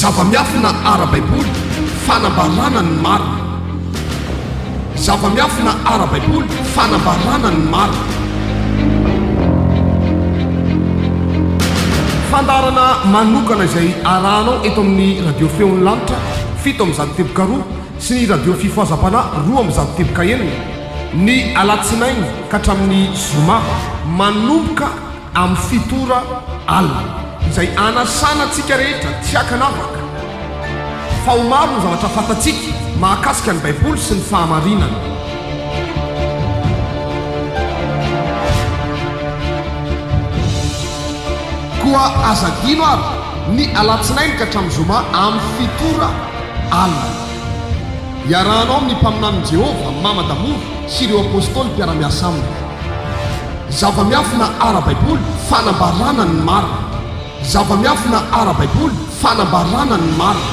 Zava-miafina ara-baiboly, fanambarana ny marina. Zava-miafina ara-baiboly, fanambarana ny marina. Fandaharana manokana izay arahanao eto amin'ny Radio Feon'ny Lanitra 107.2 sy ny Radio Fifohazam-panahy 206 ny alatsinainy ka hatramin'ny zoma manomboka amin'ny fito ora alina, izay anasana antsika rehetra tsy ankanavaka fa ho maro ny zavatra fantatsika mahakasika ny Baiboly sy ny fahamarinana. Koa aza adino ary ny alatsinainy ka hatramin'ny zoma amin'ny fito ora alina. Iarahanao amin'ny mpaminanin'i Jehovah, Mama Damour, sy ireo apostoly mpiara-miasa aminy. Zava-miafina ara-baiboly, fanambarana ny marina. Zava-miafina ara-baiboly, fanambarana ny marina.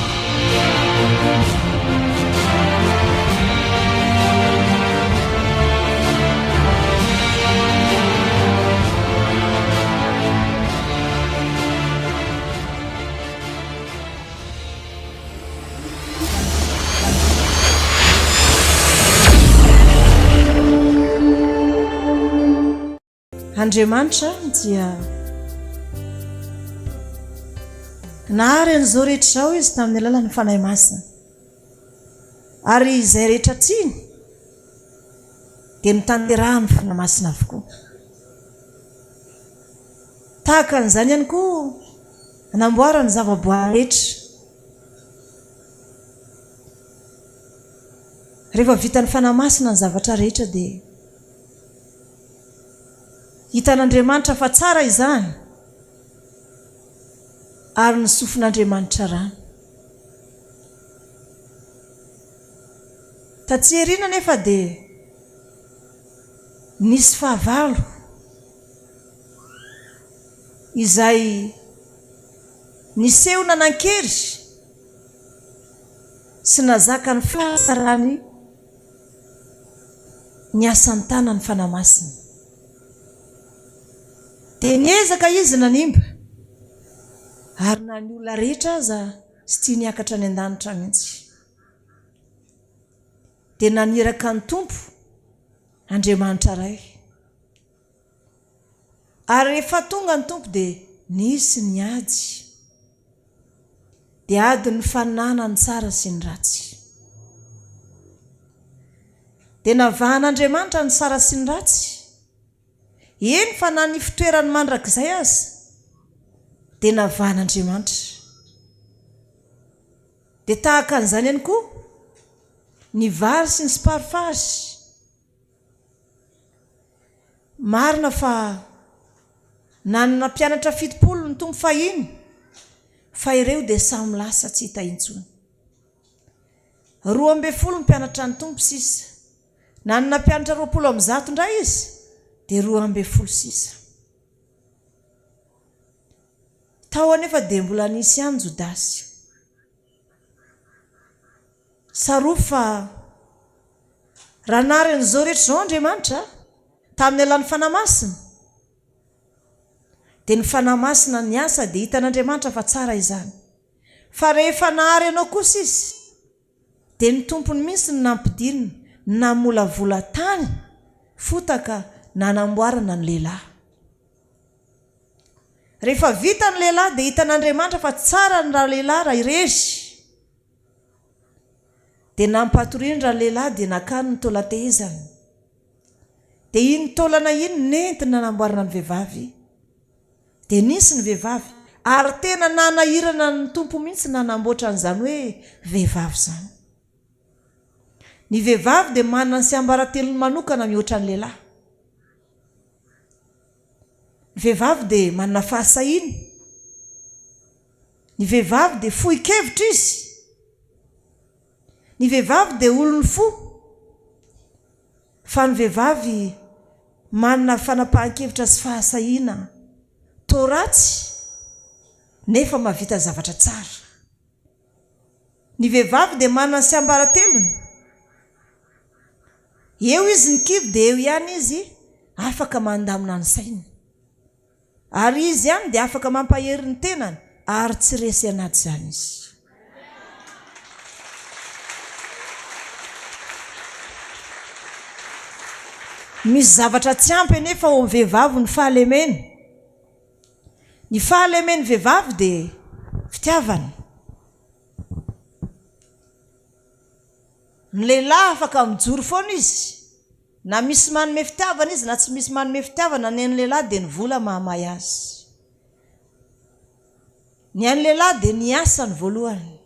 Andriamanitra dia nahary an'izao rehetra izao izy tamin'ny alalan'ny Fanahy Masina. Ary izay rehetra tiany dia notanterahan'ny Fanahy Masina avokoa. Tahaka an'izany ihany koa Hanamboarany zava-boary rehetra. Rehefa vitan'ny Fanahy Masina ny zavatra rehetra dia hitan'Andriamanitra fa tsara izany ary ny sofin'Andriamanitra rano. Taty aoriana anefa dia nisy fahavalo. Izay niseho nanan-kery sy nazaka ny fahatsarany ny asan-tanan'ny Fanahy Masina. Dia niezaka izy nanimba, ary na ny olona rehetra aza tsy tiany hiakatra any an-danitra mihitsy. Dia naniraka ny Tompo Andriamanitra Ray. Ary rehefa tonga ny Tompo dia nisy ny ady. Dia ady nifaninana ny tsara sy ny ratsy. Dia navahan'Andriamanitra ny tsara sy ny ratsy. Eny fa na ny fitoerany mandrakizay aza dia navahan'Andriamanitra. Dia tahaka an'izany ihany koa ny vary sy ny tsiparifary. Marina fa nanana mpianatra 70 ny Tompo fahiny, fa ireo dia samy lasa tsy hita intsony. 12 ny mpianatra ny Tompo sisa. Nanana mpianatra 120 indray izy, dia 12 sisa. Tao anefa dia mbola nisy ihany Jodasy. Tsarovy fa raha nahary an'izao rehetra izao Andriamanitra, tamin'ny alalan'ny Fanahy Masina, dia ny Fanahy Masina niasa dia hitan'Andriamanitra fa tsara izany. Fa rehefa nahary anao kosa Izy, dia ny Tompony mihitsy no nampidinina, namolavola tany, fotaka nanamboarana ny lehilahy. Rehefa vita ny lehilahy dia hitan'Andriamanitra fa tsara ny ralehilahy raha irery. Dia nampatoriany ralehilahy dia nakany ny taolan-tehezany. Dia iny taolana iny nentiny nanamboarana ny vehivavy. Dia nisy ny vehivavy ary tena nanahirana ny Tompo mihitsy nanamboatra an'izany hoe vehivavy izany. Ny vehivavy dia manana ny tsiambaratelony manokana mihoatra ny lehilahy. Ny vehivavy dia manana fahasahiana. Ny vehivavy dia fohi-kevitra izy. Ny vehivavy dia olon'ny fo. Fa ny vehivavy manana fanapahan-kevitra sy fahasahiana toa ratsy nefa mahavita zavatra tsara. Ny vehivavy dia manana ny tsiambaratelony. Eo izy ny kivy dia eo ihany izy afaka mandamina ny sainy. Ary izy ihany dia afaka mampahery ny tenany ary tsy resy anaty izany izy. Misy zavatra tsy ampy anefa ao amin'ny vehivavy ny fahalemena. Ny fahalemen'ny vehivavy dia fitiavana. Ny lehilahy afaka mijoro foana izy, na misy manome fitiavana izy na tsy misy manome fitiavana, ny an'ny lehilahy dia ny vola mahamay azy. Ny an'ny lehilahy dia ny asany voalohany,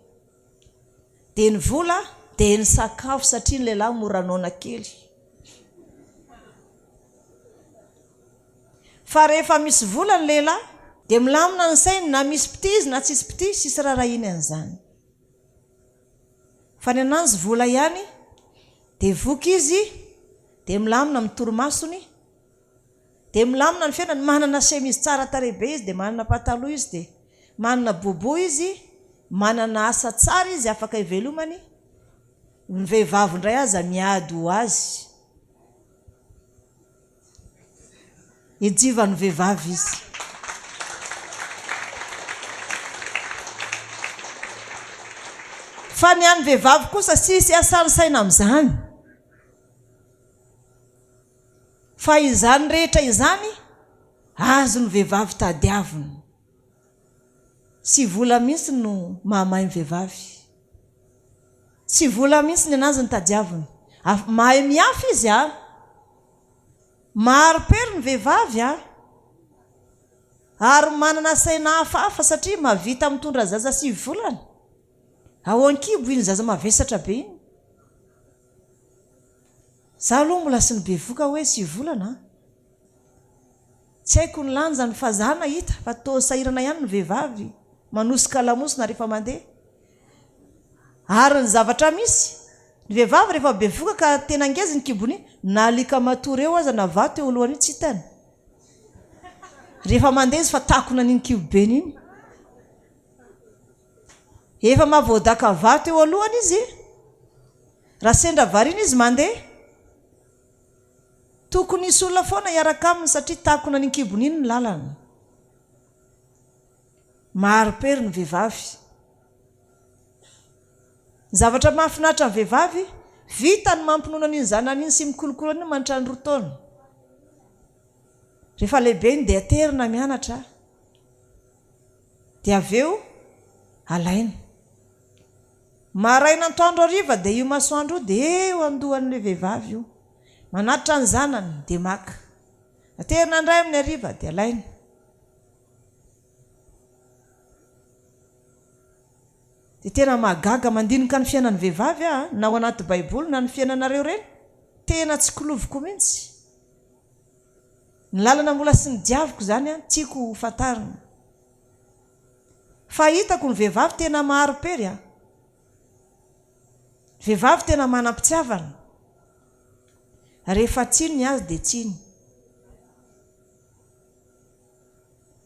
dia ny vola, dia ny sakafo satria ny lehilahy mora noana kely. Fa rehefa misy vola ny lehilahy dia milamina ny sainy na misy mpitia izy na tsisy mpitia, tsisy rarahiny an'izany. Fa ny ananjy vola ihany dia voky izy dia milamina amin'ny torimasony dia milamina ny fiainany, manana chemise tsara tarehy be izy dia manana pataloha izy dia manana boubou izy, manana asa tsara izy afaka ivelomany, ny vehivavy indray aza miady ho azy. Ejivan'ny vehivavy izy. Fa ny an'ny vehivavy kosa tsisy iasany saina amin'izany. Fa izany rehetra izany azon'ny vehivavy tadiavina. Tsy vola mihitsy no mahamay ny vehivavy. Tsy vola mihitsy ny anazy no tadiaviny. Mahay mihafy izy a! Mahari-pery ny vehivavy a! Ary manana saina hafahafa satria mahavita mitondra zaza 9 volana. Ao an-kibo iny zaza mavesatra be iny. Za aloha mbola sy ny bevoka hoe 9 volana a! Tsy haiko ny lanjany fa za nahita fa toa sahirana ihany ny vehivavy manosika lamosina rehefa mandeha. Ary ny zavatra misy, ny vehivavy rehefa bevoka ka tena ngeza ny kibony, na alika matory eo aza na vato eo alohany io tsy hitany. Rehefa mandeha izy fa takona an'iny kibobeny iny. Efa mahavoadaka vato eo alohany izy. Raha sendra variana izy mandeha. Tokony hisy olona foana hiaraka aminy satria takona ny kibony iny ny lalana. Mahari-pery ny vehivavy. Ny zavatra mahafinaritra ny vehivavy, vita ny mampinono an'iny zanany iny sy mikolokolo an'iny mandritra ny roa taona. Rehefa lehibe iny dia aterina mianatra dia avy eo alaina. Maraina antoandro hariva dia io masoandro io dia eo andohan'ilay vehivavy io. Manatitra ny zanany dia maka. Aterina indray amin'ny hariva dia alaina. Dia tena mahagaga mandinika ny fiainan'ny vehivavy aho na ao anaty baiboly na ny fiainanareo ireny. Tena tsy kiloviko mihitsy. Ny lalana mbola sy ny diaviko izany an, tiako ho fantarina. Fa hitako ny vehivavy tena mahari-pery an. Vehivavy tena manam-pitiavana. Rehefa tsiny ny azy dia tsiny.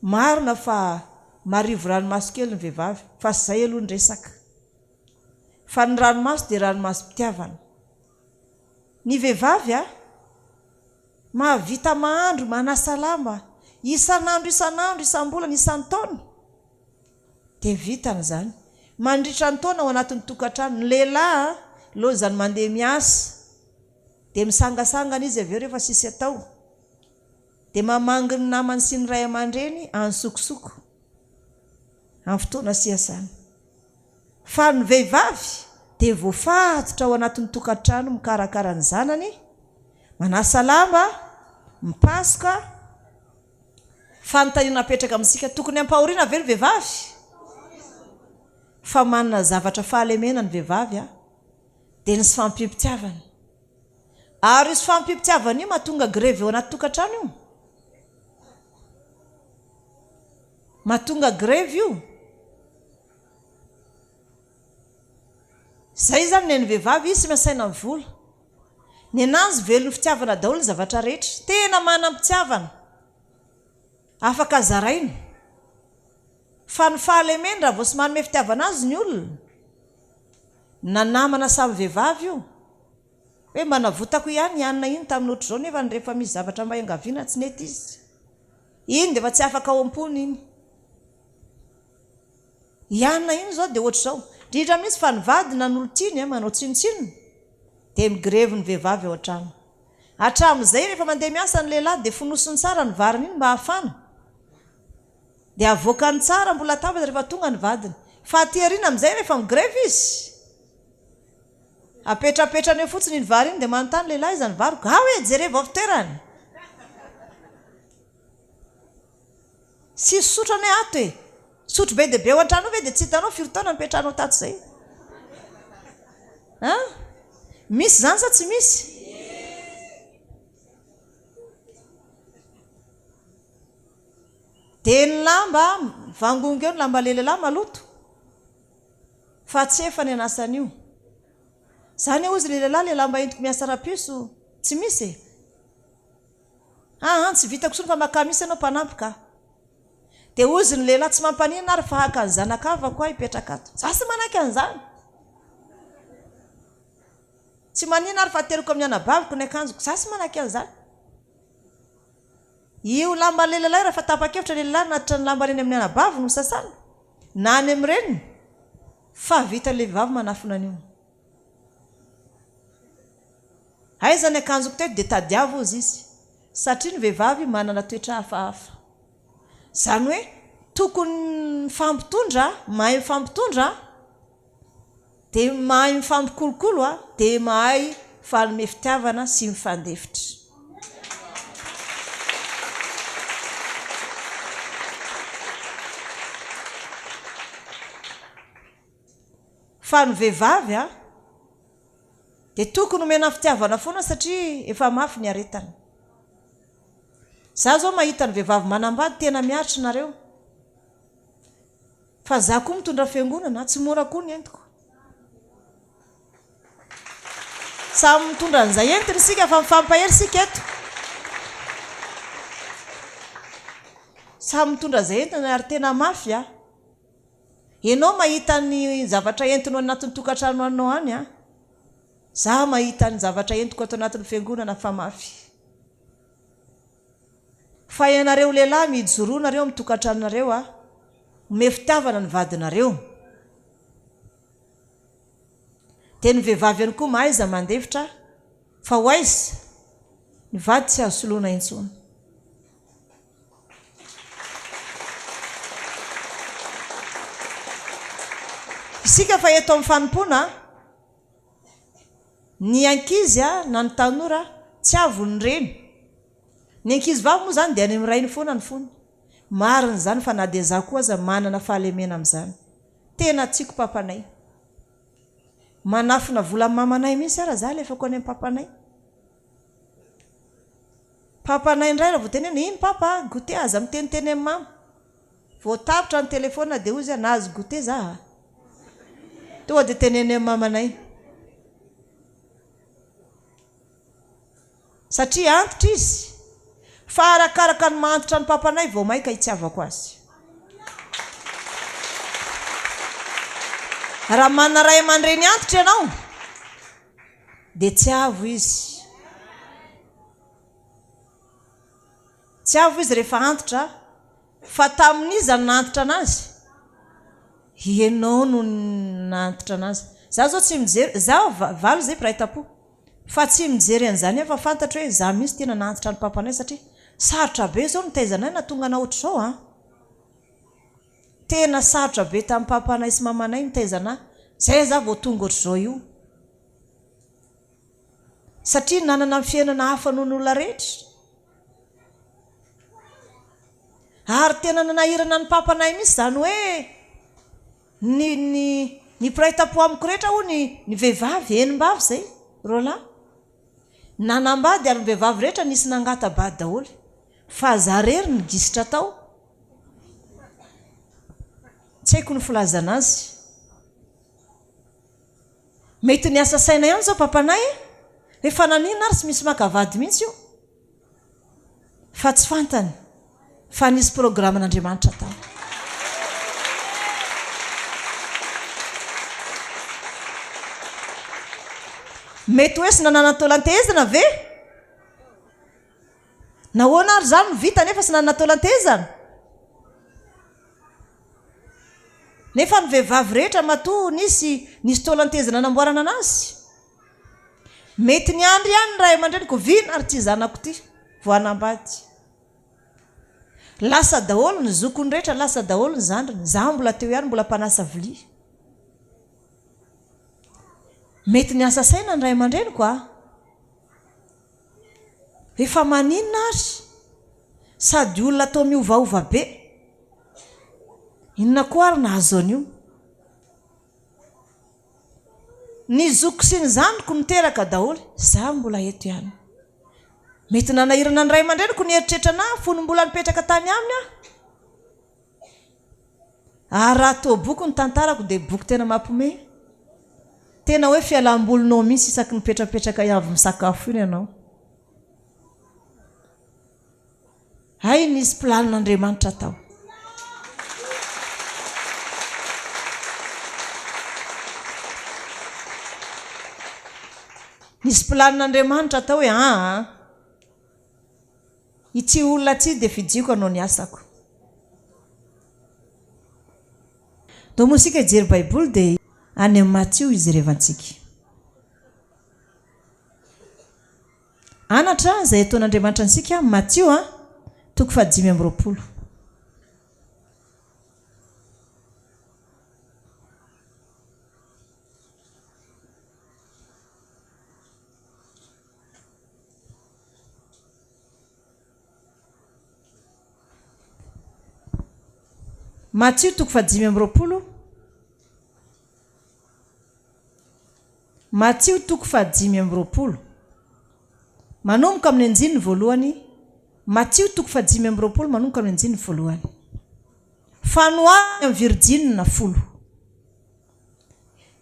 Marina fa marivo ranomaso kely ny vehivavy fa tsy izay aloha ny resaka. Fa ny ranomaso dia ranomasom-pitiavana. Ny vehivavy a! Mahavita mahandro, manasa lamba, isan'andro isan'andro, isam-bolana, isan-taona. Dia vitany izany. Mandritra ny taona ao anatin'ny tokantrano. Ny lehilahy a! Lozany mandeha miasa. Dia misangasangana izy avy eo rehefa tsisy atao. Dia mamangy ny namany sy ny ray aman-dreny any sokosoko. Amin'ny fotoana tsy iasany. Fa ny vehivavy dia voafatotra ao anatin'ny tokantrano mikarakara ny zanany, manasa lamba, mipasoka. Fanontaniana apetraka amintsika, tokony hampahoriana ve ny vehivavy? Fa manana zavatra fahalemena ny vehivavy a, dia ny tsy fahampiam-pitiavana. Ary io tsy fahampiam-pitiavana io mahatonga grevy ao anaty tokantrano io. Mahatonga grevy io. Zay zany ny an'ny vehivavy izy tsy miasaina amin'ny vola. Ny ananjy velon'ny fitiavana daholo ny zavatra rehetra. Tena manam-pitiavana. Afaka zaraina. Fa ny fahalemeny raha vao tsy manome fitiavana azy ny olona, na namana samy vehivavy io, hoe mba navotako ihany i anona iny tamin'ny ohatr'izao nefa rehefa misy zavatra mba iangaviana tsy nety izy. Iny dia efa tsy afaka ao am-pony iny. I Anna iny izao dia ohatr'izao. Indrindra mihitsy fa ny vady na ny olon-tiany manao tsinontsinona dia migrevy ny vehivavy ao an-trano. Hatramin'izay rehefa mandeha miasa ny lehilahy dia fonosiny tsara ny variny iny mba hafana. Dia avoakany tsara mbola tabatra rehefa tonga ny vadiny. Fa aty aoriana amin'izay rehefa mi-grevy izy, apetrapetrany eo fotsiny iny vary iny dia manontany lehilahy iza ny variko? Ao e, jerevo ao fitoerany. Tsisy sotro anie ato e! Sotro be dia be ao an-trano ao ve dia tsy hitanao firy taona nipetrahanao tato izay? An? Misy izany sa tsy misy? Dia ny lamba, mivangongo eo ny lamba lelelahy maloto fa tsy efa ny anasan'io. Zany hozy le lelahy le lamba entiko miasa rapiso tsy misy e! Aa tsy vitako tsony fa makà misy ianao mpanampy ka. Dia hozy ny lehilahy tsy mampaninona ary fa haka ny zanakavako aho hipetraka ato. Za tsy manaiky an'izany. Tsy maninona ary fa ateriko amin'ny anabaviko ny akanjoko. Za tsy manaiky an'izany. Io lamba lelalahy raha fa tapa-kevitra ny lehilahy hanatitra ny lambany any amin'ny anabaviny ho sasana na any amin'ny reniny fa vitan'ilay vehivavy manafina an'io. Aiza ny akanjoko teto dia tadiavo hozy izy satria ny vehivavy manana toetra hafahafa. Izany hoe tokony mifampitondra, mahay mifampitondra dia mahay mifampikolokolo dia mahay mifanome fitiavana sy mifandefitra. Fa ny vehivavy a, dia tokony omena fitiavana foana satria efa mafy ny aretana. Za zao mahita ny vehivavy manambady tena miaritra nareo. Fa za koa mitondra fiangonana, tsy mora koa ny entiko. Samy mitondra an'izay entiny isika fa mifampahery isika eto. Samy mitondra izay entiny ary tena mafy a. Enao mahita ny zavatra entinao anatin'ny tokantrano anao any a. Za mahita ny zavatra entiko ato anatin'ny fiangonana fa mafy. Fa ianareo lehilahy mijoroa nareo amin'ny tokantranonareo a. Omeo fitiavana ny vadinareo. Dia ny vehivavy ihany koa mahaiza mandefitra fa ho aiza? Ny vady tsy azo soloina intsony. Isika fa eto amin'ny fanompoana, ny ankizy na ny tanora tsy avon'ny reny. Ny ankizy vavy moa izany dia any amin'ny rainy foana ny fony. Marina izany fa na dia izaho koa aza manana fahalemena amin'izany. Tena tiako papanay. Manafina vola amin'ny mamanay mihitsy ara za alefako any amin'ny papanay. Papanay indray raha vao tenenina, iny papa a, goûter aza miteniteny amin'ny mama. Vao tapitra ny telephone dia hoy izy nahazo goûter za a. Tonga dia teneno amin'ny mamanay. Satria antitra izy. Fa arakaraka ny maha antitra ny papanay vao maika hitiavako azy. Raha manana ray aman-dreny antitra ianao dia tiavo izy. Tiavo izy rehefa antitra fa tamin'iza no nahantitra anazy? Ianao no nahantitra anazy. Za zao tsy mijery, za valo zay mpiray tampo. Fa tsy mijery an'izany aho fa fantatro hoe za mihitsy tena nahantitra ny papanay satria sarotra be zao nitaiza anay nahatonga anah ohatr'izao an! Tena sarotra be tamin'ny papanay sy mamanay nitaiza anah, zay za vao tonga ohatr'izao io. Satria nanana ny fiainana hafa noho ny olona rehetra. Ary tena nanahirana ny papanay mihitsy izany hoe Ny ny ny mpiray tampo amiko rehetra hono ny vehivavy, enim-bavy izay, roalahy. Nanambady ary ny vehivavy rehetra nisy nangata-bady daholo. Fa za rery no gisitra tao. Tsy haiko ny filazana azy. Mety niasa saina ihany izao papanay e! Hoe fa naninona ary tsy misy maka vady mihitsy io? Fa tsy fantany fa nisy programan'Andriamanitra tao. Mety hoe tsy nanana taolan-tehezana ve? Nahoana ary izany no vita nefa tsy nanana taolan-tehezana? Nefa ny vehivavy rehetra matoa nisy nisy taolan-tehezana namboarana anazy. Mety niandry ihany ny ray aman-dreniko, vina ary ity zanako ity vao hanambady. Lasa daholo ny zokiny rehetra, lasa daholo ny zandriny, izaho mbola teo ihany mbola mpanasa vilia. Mety niasa saina ny ray aman-dreniko a! Efa maninona ary? Sady olona toa miovaova be. Inona koa ary nahazo an'io? Ny zokiko sy ny zandriko niteraka daholo, izaho mbola eto ihany. Mety nanahirana ny ray aman-dreniko ny eritreritra anà fony mbola nipetraka tany aminy aho. Ary raha toa boky ny tantarako dia boky tena mampiomehy. Tena hoe fialam-bolinao mihitsy isaky ny mipetrapetraka avy misakafo iny ianao. Hay nisy planin'Andriamanitra tao. Nisy planin'Andriamanitra tao hoe aa. Ity olona ity dia fidiako hanao ny asako. Ndao moa isika hijery Baiboly dia any amin'ny Matio hijerevantsika. Anatra izay ataon'Andriamanitra antsika, Matio a, toko fahadimy amby 20. Matio toko fahadimy amby 20. Matio toko fahadimy amby 20. Manomboka amin'ny andininy voalohany Matio toko fahadimy amby 20 manomboka amin'ny andininy voalohany. Fanoharana amin'ny virjinina folo.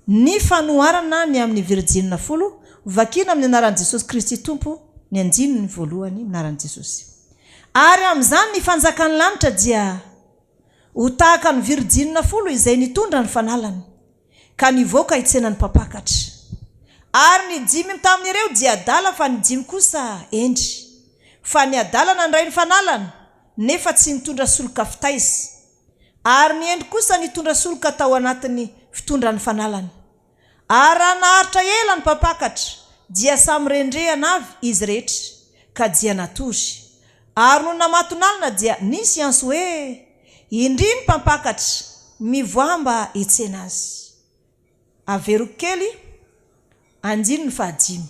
Ny fanoharana ny amin'ny virjinina folo, vakina amin'ny anaran'i Jesosy Kristy Tompo ny andininy voalohany, anaran'i Jesosy. Ary amin'izany ny fanjakan'ny lanitra dia ho tahaka ny virjinina folo izay nitondra ny fanalany, ka nivoaka hitsena ny mpampakatra. Ary ny dimy tamin'ireo dia adala fa ny dimy kosa hendry. Fa ny adala nandray ny fanalany, nefa tsy nitondra soloka fitaiza. Ary ny hendry kosa nitondra soloka tao anatin'ny fitondran'ny fanalany. Ary raha naharitra ela ny mpampakatra, dia samy rendrehana avy izy rehetra, ka dia natory. Ary nony namatonalina dia nisy antso hoe, Indry ny mpampakatra, mivoaha mba hitsena azy. Averiko kely, andininy fahadimy.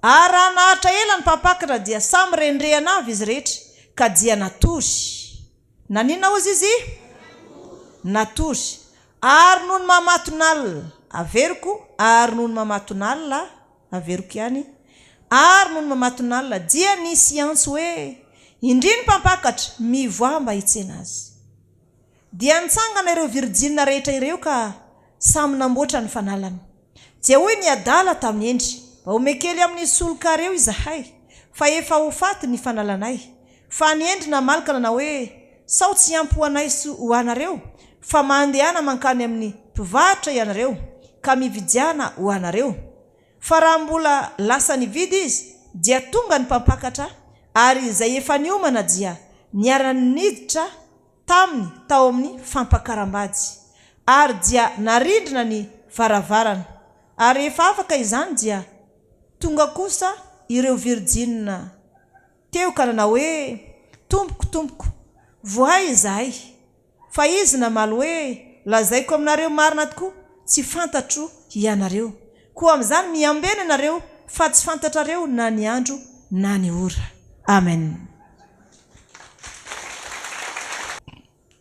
Ary raha naharitra ela ny mpampakatra dia samy rendrehana avy izy rehetra, ka dia natory. Naninona hozy izy? Natory. Ary nony mamatonalina, averiko, ary nony mamatonalina, averiko ihany, ary nony mamatonalina, dia nisy antso hoe, Indry ny mpampakatra, mivoaha mba hitsena azy. Dia nitsangana ireo virijinina rehetra ireo ka samy namboatra ny fanalany. Dia hoy ny adala tamin'ny hendry, Mba omeo kely amin'ny solokareo izahay, fa efa ho faty ny fanalanay. Fa ny hendry namaly ka nanao hoe, Sao tsy hiampy ho anay sy ho anareo, fa mandehana mankany amin'ny mpivarotra ianareo, ka mividiana ho anareo. Fa raha mbola lasa nividy izy, dia tonga ny mpampakatra, ary izay efa niomana dia niara-niditra taminy tao amin'ny fampakaram-bady, ary dia narindrina ny varavarana, ary rehefa afaka izany dia tonga kosa ireo virjinina teo ka nanao hoe, Tompoko, tompoko, vohay izahay. Fa izy namaly hoe, Lazaiko aminareo marina tokoa, tsy fantatro hianareo. Koa amin'izany miambena ianareo, fa tsy fantatrareo na ny andro na ny ora. Amen.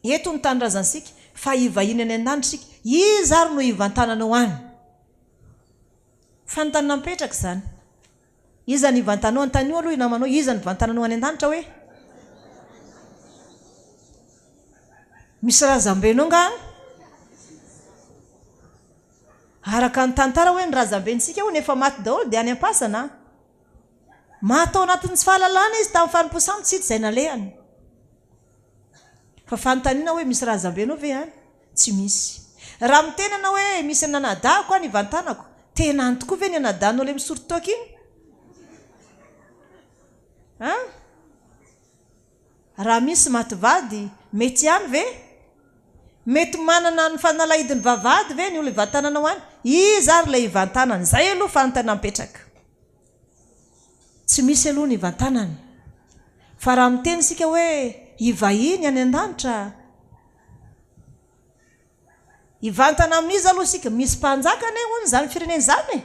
Eto ny tanindrazantsika, fa hivahiny any an-danitra isika. Iza ary no hivantananao any? Fanontaniana mipetraka izany. Iza no hivantanao? Anontanio aloha io namanao, iza no hivantananao any an-danitra hoe? Misy razambenao nga any? Araka ny tantara hoe ny razambentsika hono efa maty daholo dia any am-pasana an! Maty tao anatin'ny tsy fahalalana izy tamin'ny fanompoa-sampy tsy hita izay nalehany. Fa fanontaniana hoe misy razambenao ve any? Tsy misy. Raha miteny ianao hoe misy ny anadahiko any ivantanako, tena any tokoa ve ny anadahinao ilay misotro toaka iny? An? Raha misy maty vady, mety ihany ve? Mety manana ny fanalahidin'ny vavahady ve ny olona ivantananao any? Iza ary ilay ivantanana? Izay aloha fanontaniana mipetraka. Tsy misy aloha ny hivantanany. Fa raha miteny isika hoe hivahiny any an-danitra, hivantana amin'iza aloha isika? Misy mpanjaka anie hono izany firenena izany e!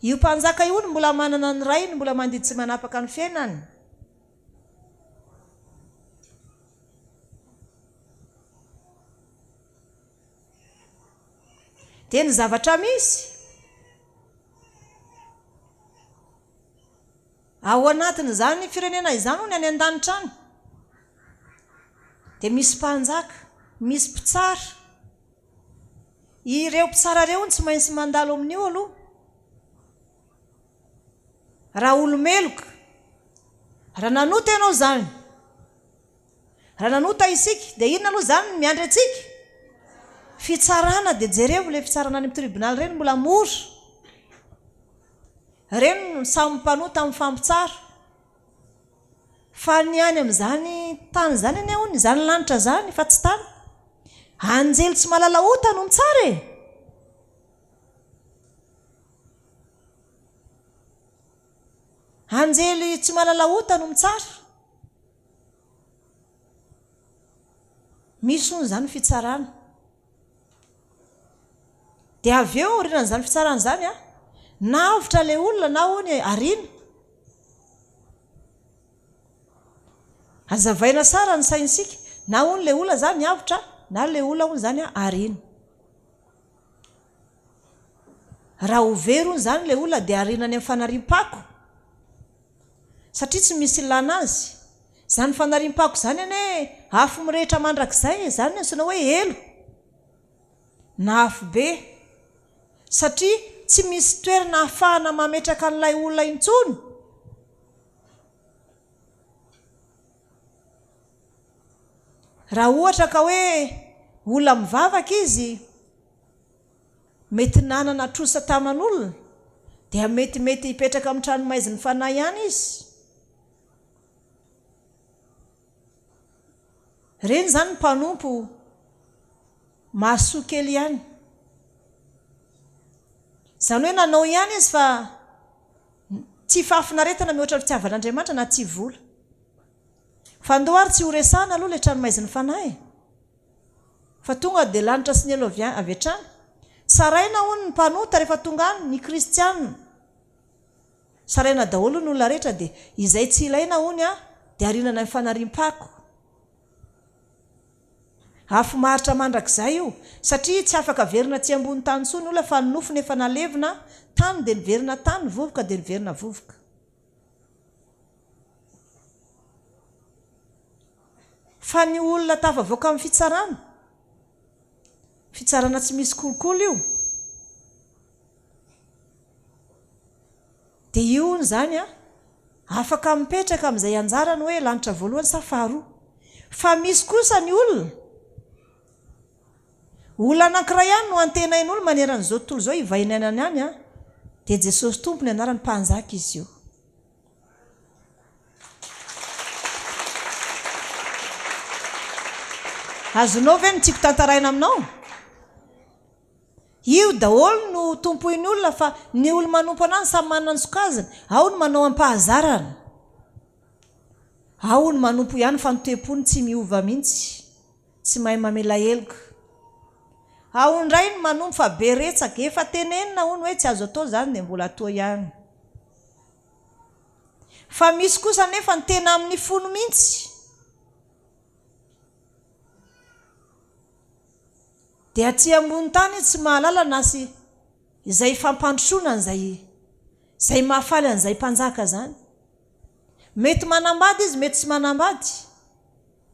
Io mpanjaka io hono mbola manana ny rainy, mbola mandidy sy manapaka ny fiainany. Dia ny zavatra misy ao anatin'izany firenena izany hono any an-danitra any dia misy mpanjaka, misy mpitsara. Ireo mpitsara ireo hono tsy maintsy mandalo amin'io aloha. Raha olo-meloka, raha nanota ianao izany, Raha nanota isika, dia inona aloha izany no miandry antsika? Fitsarana, dia jerevo ilay fitsarana any amin'ny tribonaly ireny mbola mora. Ireny no samy mpanota mifampitsara. Fa ny any amin'izany tany izany anie hono, izany lanitra izany fa tsy tany. Anjely tsy mahalala ota no mitsara e! Anjely tsy mahalala ota no mitsara. Misy hono izany fitsarana. Dia avy eo aorianan'izany fitsarana izany an, na avotra ilay olona na hono ariana. Hazavaina tsara ny saintsika, na hono ilay olona izany avotra na ilay olona hono izany ariana. Raha ho very hono izany ilay olona dia ariana any amin'ny fanariam-pako. Satria tsy misy ilana azy. Izany fanariam-pako izany anie afo mirehitra mandrakizay e, izany no antsoina hoe helo na afobe. Satria tsy misy toerana ahafahana mametraka an'ilay olona intsony. Raha ohatra ka hoe olona mivavaka izy, Mety nanana trosa taman'olona dia mety mety hipetraka amin'ny tranomaizin'ny fanahy ihany izy. Ireny izany ny mpanompo mahasoa kely ihany. Izany hoe nanao ihany izy fa tsy fahafinaretana mihoatra ny fitiavan'Andriamanitra na tsy vola. Fa ndao ary tsy horesahana aloha ilay tranomaizin'ny fanahy e. Fa tonga dia lanitra sy ny helo avy avy hatrany. Tsaraina hono ny mpanota rehefa tonga any, ny kristiana. Tsaraina daholo ny olona rehetra dia izay tsy ilaina hono an, dia ariana any amin'ny fanariam-pako. Afo maharitra mandrakizay io, satria tsy afaka averina aty ambony tany intsony ny olona fa ny nofony efa nalevina, tany dia niverina tany, vovoka dia niverina vovoka. Fa ny olona tafavoaka amin'ny fitsarana, fitsarana tsy misy kolikoly io, dia io hono izany an, afaka mipetraka amin'izay anjarany hoe lanitra voalohany sa faharoa. Fa misy kosa ny olona, olona anankiray ihany no antenain'olona manerana izao tontolo izao hivahinianany any an, dia Jesosy Tompo ny anarany, Mpanjaka izy io. Azonao ve ny tiako tantaraina aminao? Io daholo no tompoin'ny olona fa ny olo manompo an'azy samy manana ny sokajiny, ao ny manao am-pahazarana, ao ny manompo ihany fa ny toe-pony tsy miova mihitsy, tsy mahay mamela heloka. Ao indray ny manompo fa be retsaka, efa tenenina hono hoe tsy azo atao izany dia mbola atao ihany. Fa misy kosa anefa ny tena amin'ny fony mihitsy. Dia aty ambony tany izy tsy mahalala na sy izay fampandrosoana an'izay izay mahafaly an'izay mpanjaka izany. Mety manambady izy, mety tsy manambady.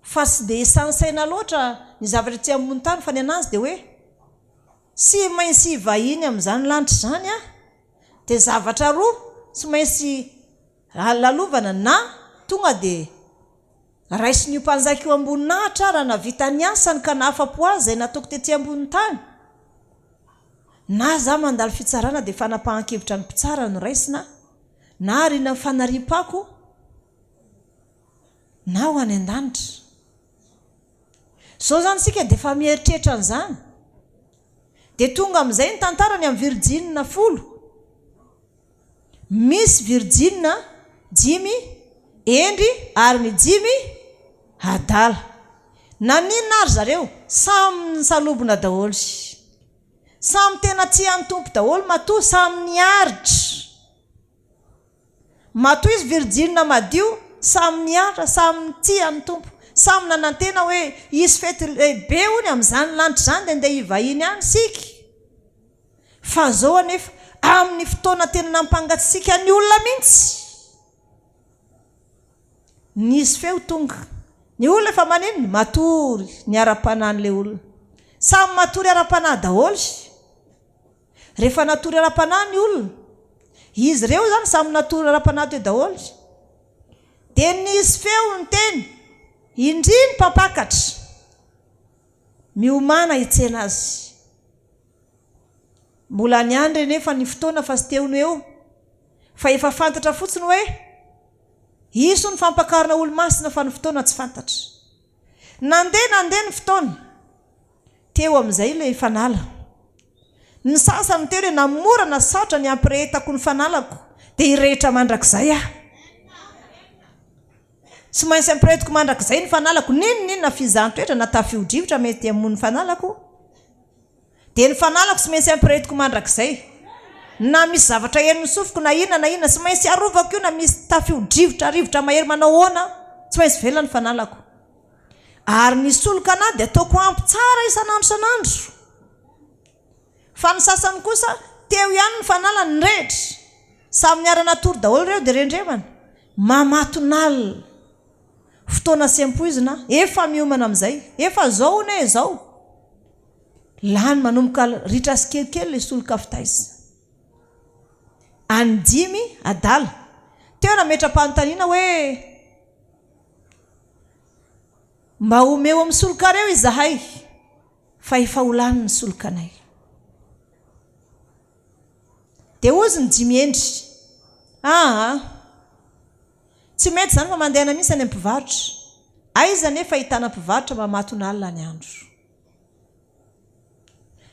Fa tsy dia isan'ny saina loatra ny zavatra aty ambony tany fa ny an'azy dia hoe tsy maintsy hivahiny amin'izany lanitra izany aho. Dia zavatra roa tsy maintsy lalovana na tonga dia raisin'io mpanjaka io am-boninahitra aho raha navita ny asany ka nahafa-po azy izay nataoko tety ambonin'ny tany, na za mandalo fitsarana dia fanapahan-kevitra ny mpitsara no raisina na ariana amin'ny fanariam-pako na ho any an-danitra. Izao izany isika dia efa mieritreritra an'izany. Dia tonga amin'izay ny tantara ny amin'ny virjinina folo. Misy virjina dimy hendry ary ny dimy adala. Naninona ary zareo? Samy nisalobona daholo. Samy tena tia an'i Tompo daholo matoa samy niaritra. Matoa izy virjina madio, samy niaritra, samy nitia an'i Tompo. Samy nanantena hoe hisy fety lehibe hono amin'izany lanitra izany dia ndeha hivahiny any isika. Fa zao anefa, amin'ny fotoana tena nampangatsiaka ny olona mihitsy, nisy feo tonga. Ny olona efa maninona? Matory ny ara-panahin'ilay olona. Samy matory ara-panahy daholo. Rehefa natory ara-panahy ny olona, izy ireo izany samy natory ara-panahy teo daholo, dia nisy feo niteny, Indry ny mpampakatra! Miomàna hitsena azy. Mbola niandry anefa ny fotoana fa tsy teo no eo fa efa fantatra fotsiny hoe hisy ny fampakarana olomasina fa ny fotoana tsy fantatra. Nandeha nandeha ny fotoana, teo amin'izay ilay fanala. Ny sasany niteny hoe na mora na sarotra ny hampirehetako ny fanalako dia hirehitra mandrakizay aho. Tsy maintsy ampirehetiko mandrakizay ny fanalako, n'inon'inona fizahan-toetra na tafio-drivotra mety hamono ny fanalako. Dia ny fanalako tsy maintsy ampirehetiko mandrakizay. Na misy zavatra henon'ny sofiko na inona na inona, tsy maintsy arovako io na misy tafio-drivotra rivotra mahery manao ahoana, tsy maintsy velona ny fanalako. Ary ny soloka anà dia ataoko ampy tsara isan'andro isan'andro. Fa ny sasany kosa, teo ihany ny fanalany nirehitra. Samy niara-natory daholo ireo dia rendremana. Mamatonalina. Fotoana tsy ampoizina, efa miomana amin'izay. Efa zao hono e, zao. Lany manomboka ritra sy kelikely ilay solika fitaiza. Any dimy, adala. Teo nametra-panontaniana hoe, Mba omeo amin'ny solikareo izahay fa efa ho lany ny solikanay. Dia hozy ny dimy hendry, Aa! Tsy mety izany fa mandehana mihitsy any amin'ny mpivarotra. Aiza anefa ahitana mpivarotra mamatonalina ny andro.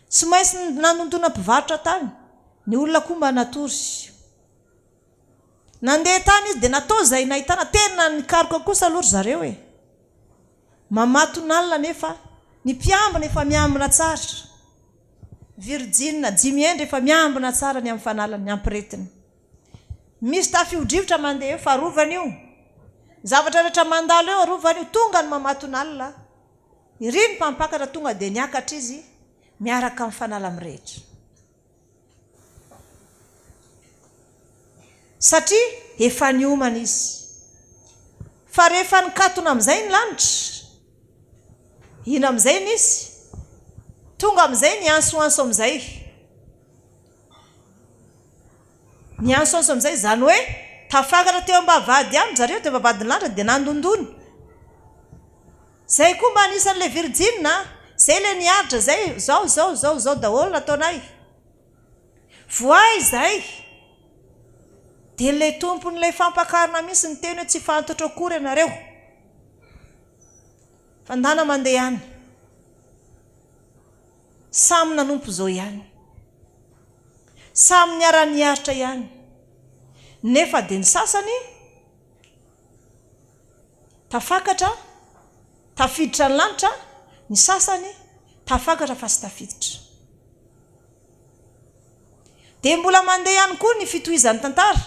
Tsy maintsy nanondona mpivarotra tany, ny olona koa mba natory. Nandeha tany izy dia natao izay nahitana, tena nikaroka kosa aloha ry zareo e! Mamatonalina anefa, ny mpiambina efa miambina tsara. Virjina, dimy hendry efa miambina tsara ny amin'ny fanalany, ny ampiretiny. Misy tafio-drivotra mandeha eo fa arovana io. Ny zavatra rehetra mandalo eo arovana io. Tonga ny mamatonalina. Iry ny mpampakatra tonga dia niakatra izy miaraka amin'ny fanala mirehitra. Satria efa niomana izy. Fa rehefa nikatona amin'izay ny lanitra, inona amin'izay nisy? Tonga amin'izay ny antsoantso amin'izay. Ny antsoantso amin'izay, izany hoe tafakatra teo am-bavahady ihany ry zareo, teo am-bavahadin'ny lanitra dia nandondona. Zay koa mba anisan'ilay virjina a! Zay ilay niaritra, zay zao zao zao zao daholo nataonay. Voay izay! Dia ilay tompon'ilay fampakarana mihitsy niteny hoe tsy fantatro akory ianareo. Fa ndana mandeha any. Samy nanompo izao ihany. Samy niara-niaritra ihany. Nefa dia ny sasany Tafakatra, tafiditra ny lanitra, ny sasany tafakatra fa tsy tafiditra. Dia mbola mandeha ihany koa ny fitohizan'ny tantara,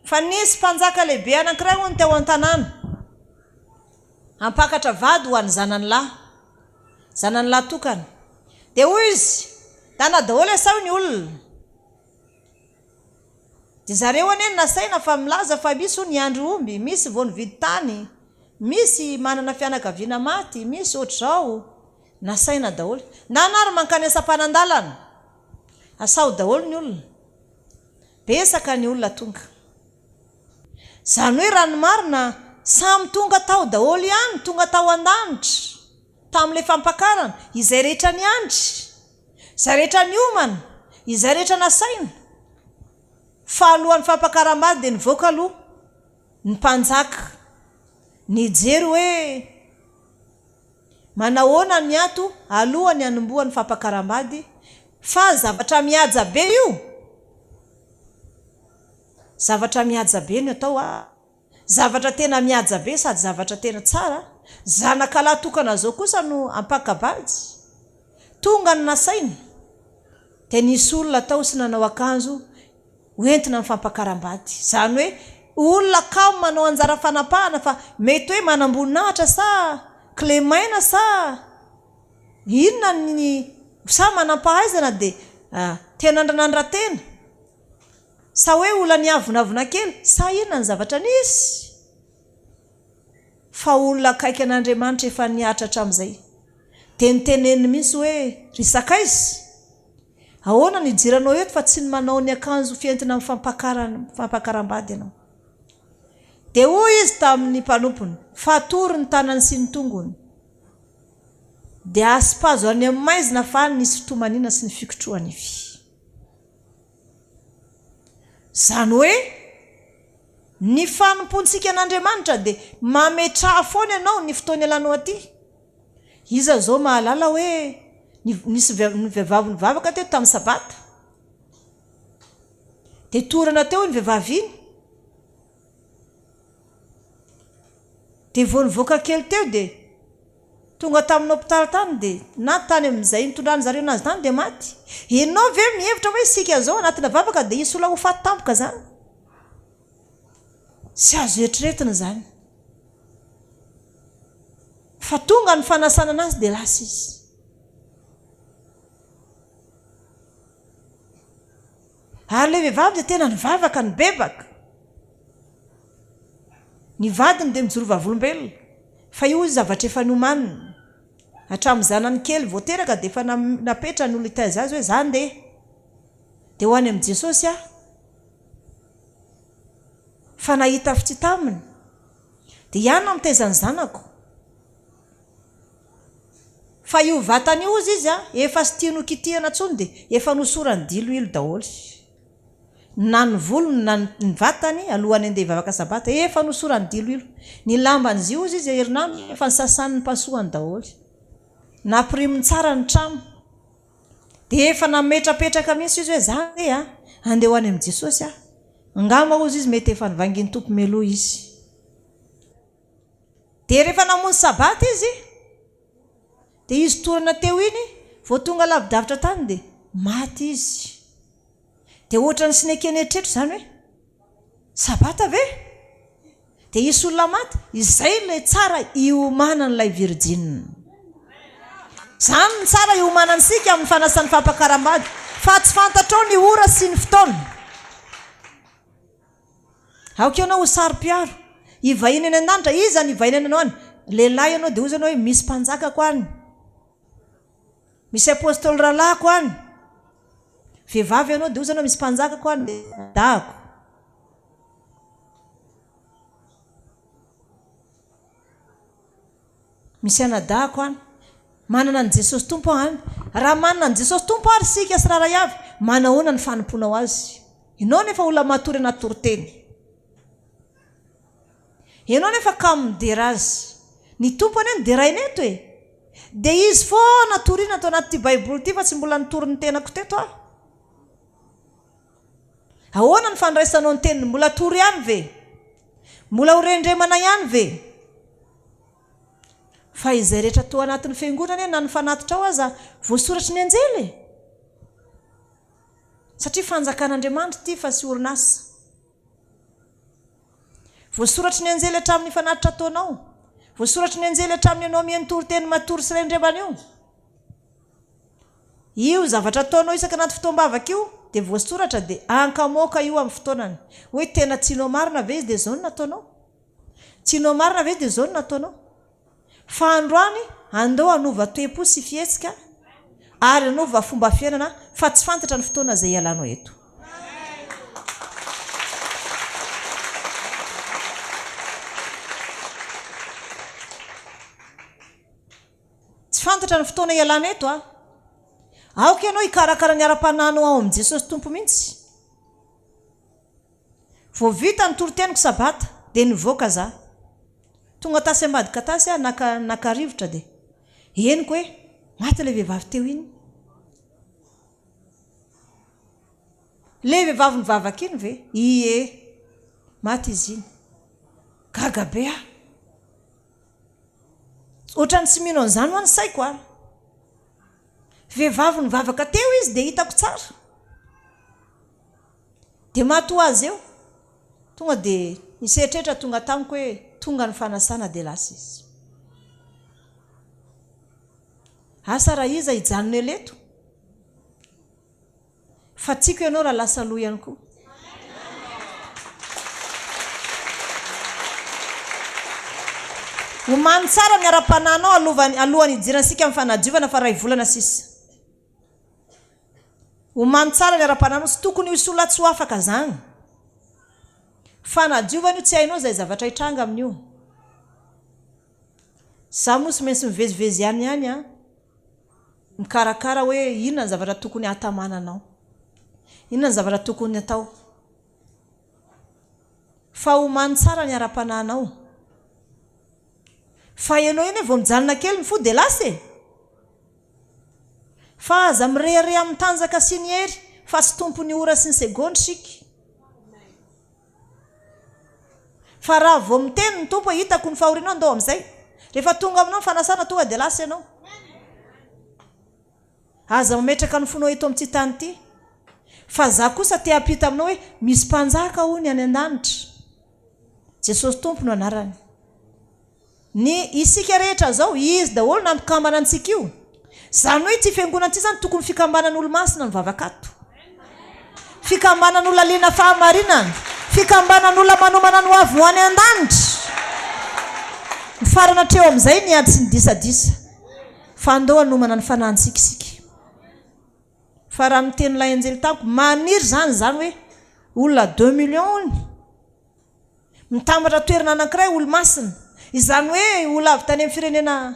fa nisy mpanjaka lehibe anankiray hono teo an-tanàna, hampakatra vady ho an'ny zanany lahy, zanany lahy tokana. Dia hoy izy, Dana daholo asao ny olona. Dia zareo anie no nasaina fa milaza fa misy hono hiandry omby, misy vao nividy tany, misy manana fianakaviana maty, misy ohatr'izao. Nasaina daholo. Ndana ary mankany Asapanandalana. Asao daholo ny olona. Betsaka ny olona tonga. Izany hoe raha ny marina, samy tonga tao daholo ihany, tonga tao an-danitra, tamin'ilay fampakarana, izay rehetra niandry. Izay rehetra niomana, izay rehetra nasaina, fa alohan'ny fampakaram-bady dia nivoaka aloha ny mpanjaka nijery hoe manahoana ny ato alohan'ny hanombohan'ny fampakaram-bady fa zavatra mihaja be io. Zavatra mihaja be ny atao a! Zavatra tena mihaja be sady zavatra tena tsara. Zanakalahy tokana zao kosa no ampakabajy. Tonga ny nasaina dia nisy olona tao sy nanao akanjo ho entina amin'ny fampakaram-bady. Izany hoe olona kamo manao anjara fanapahana fa mety hoe manamboninahitra sa kilemaina sa inona ny sa manampahaizana dia te hanandranandra-tena. Sa hoe olona niavonavona kely? Sa inona ny zavatra nisy? Fa olona akaiky an'Andriamanitra efa nihatra hatramin'izay. Dia noteneniny mihitsy hoe, Ry sakaiza, ahoana no idiranao eto fa tsy ny manao ny akanjo fientina amin'ny fampakaram-bady ianao? Dia hoy izy tamin'ny mpanompony, Fatory ny tanany sy ny tongony. Dia asipazo any amin'ny maizina fa any nisy fitomaniana sy ny fikotroha-nify. Izany hoe, ny fanompoantsika an'Andriamanitra dia mametraha foana ianao ny fotoana ialanao aty. Iza izao mahalala hoe nisy vehivavy nivavaka teto tamin'ny sabata? Dia torana teo iny vehivavy iny. Dia vao nivoaka kely teo dia tonga tamin'ny hopitaly tany dia na tany amin'izay nitondran'ny zareo anazy tany dia maty. Ianao ve mihevitra hoe isika izao anatina vavaka dia hisy olona ho faty tampoka izany? Tsy azo eritreretina izany. Fa tonga ny fanasana anazy dia lasa izy. Ary ilay vehivavy dia tena nivavaka, nibebaka. Ny vadiny dia mijoro vavolombelona fa io zavatra efa nomaniny. Hatramin'ny zanany kely vao teraka dia efa napetrany olona hitaiza azy hoe za ndeha dia ho any amin'i Jesosy aho. Fa nahita fitia taminy dia ihany no mitaiza ny zanako. Fa io vatana io hozy izy efa tsy tiany ho kitihana intsony dia efa nosorany diloilo daholo. Na ny volony na ny vatany alohan'ny handeha hivavaka sabata efa nosorany diloilo. Ny lambany ziozy izy herinandro efa nosasany nopasohany daholo. Nampiriminy tsara ny trano. Dia efa nametrapetraka mihitsy izy hoe za ve a, handeha ho any amin'i Jesosy aho. Angamba hozy izy mety efa nivangin'ny Tompo mialoha izy. Dia rehefa namonjy sabata izy, dia izy torana teo iny, vao tonga lavidavitra tany dia maty izy. Dia ohatran'ny tsy nekeny eritreritro izany hoe, Sabata ve? Dia hisy olona maty? Izay ilay tsara iomanan'ilay virjina. Izany no tsara iomanantsika amin'ny fanasan'ny fampakaram-bady, fa tsy fantatrao ny ora sy ny fotoana. Aoka ianao ho saro-piaro. Hivahiny any an-danitra. Iza no hivahiny anao any? Lehilahy ianao dia hoy ianao hoe misy mpanjakako any. Misy apostoly rahalahiko any. Vehivavy ianao dia hoy ianao misy mpanjakako any, dahako. Misy anadahako any. Manana an'i Jesosy Tompo aho any. Raha manana an'i Jesosy Tompo ary isika tsirairay avy, manahoana ny fanompoanao Azy? Ianao nefa olona matory anaty toriteny. Ianao nefa kamo midera Azy. Ny Tompo anie no deraina eto e! Dia Izy foana torina ato anatin'ity Baiboly ity fa tsy mbola nitory ny tenako teto aho. Ahoana ny fandraisanao ny teniny? Mbola tory ihany ve? Mbola ho rendremana ihany ve? Fa izay rehetra toa anatin'ny fiangonana anie na ny fanatitra ao aza voasoratry ny anjely e! Satria fanjakan'Andriamanitra ity fa tsy orinasa. Voasoratry ny anjely hatramin'ny fanatitra ataonao. Voasoratry ny anjely hatramin'ny ianao mihaino toriteny matory sy rendremana io. Io zavatra ataonao isaka anaty fotoam-bavaka io dia voasoratra dia ankamoaka io amin'ny fotoanany. Hoe tena tianao marina ve izy dia izao no nataonao? Tianao marina ve izy dia izao no nataonao? Fa androany andao hanova toe-po sy fihetsika ary hanova fomba fiainana fa tsy fantatra ny fotoana izay hialanao eto. Tsy fantatra ny fotoana hialana eto a! Aoka ianao hikarakara ny ara-panahinao ao amin'i Jesosy Tompo mihitsy. Vao vita ny toriteniko sabata dia nivoaka za. Tonga tasy ambadika tasy aho naka naka rivotra dia henoko hoe maty ilay vehivavy teo iny. Ilay vehivavy nivavaka iny ve? Ie. Maty izy iny. Gaga be aho. Ohatran'ny tsy mino an'izany hoa ny saiko a. Vehivavy nivavaka teo izy dia hitako tsara. Dia maty ho azy eo. Tonga dia nisy eritreritra tonga tamiko hoe tonga ny fanasana dia lasa izy. Asa raha iza hijanona ela eto? Fa tiako ianao raha lasa aloha ihany koa. Omano tsara ny ara-panahinao alohan'ny alohan'ny hidirantsika amin'ny fanadiovana fa ray volana sisa. Omano tsara ny ara-panahinao, tsy tokony hisy olona tsy ho afaka zany. Fanadiovana io tsy hainao izay zavatra hitranga amin'io. Za moa tsy maintsy mivezivezy ihany ihany an. Mikarakara hoe inona ny zavatra tokony hahatamana anao. Inona ny zavatra tokony atao. Fa omano tsara ny ara-panahinao. Fa ianao eny vao mijanona kely ny fo dia lasa e! Fa aza mirehareha amin'ny tanjaka sy ny hery fa tsy tompon'ny ora sy ny segondra isika. Fa raha vao miteny ny Tompo hoe hitako ny fahorianao ndao amin'izay. Rehefa tonga aminao ny fanasana tonga dia lasa ianao. Aza mametraka ny fonao eto amin'ity tany ity. Fa za kosa te hampita aminao hoe misy mpanjaka hono any an-danitra. Jesosy Tompo no anarany. Ny isika rehetra zao, izy daholo nampikambana antsika io. Zany hoe ity fiangonana ity zany tokony fikambanan'olomasina mivavaka ato. Fikambanan'olona liana fahamarinana. Fikambanan'olona manomana ny ho avy ho any an-danitra. Mifarana hatreo amin'izay ny ady sy ny disadisa. Fa andao hanomana ny fanahintsika isika. Fa raha miteny ilay anjely tamiko, maniry izany izany hoe olona deux millions hono. Mitambatra toerana anankiray olo-masina. Izany hoe olona avy tany amin'ny firenena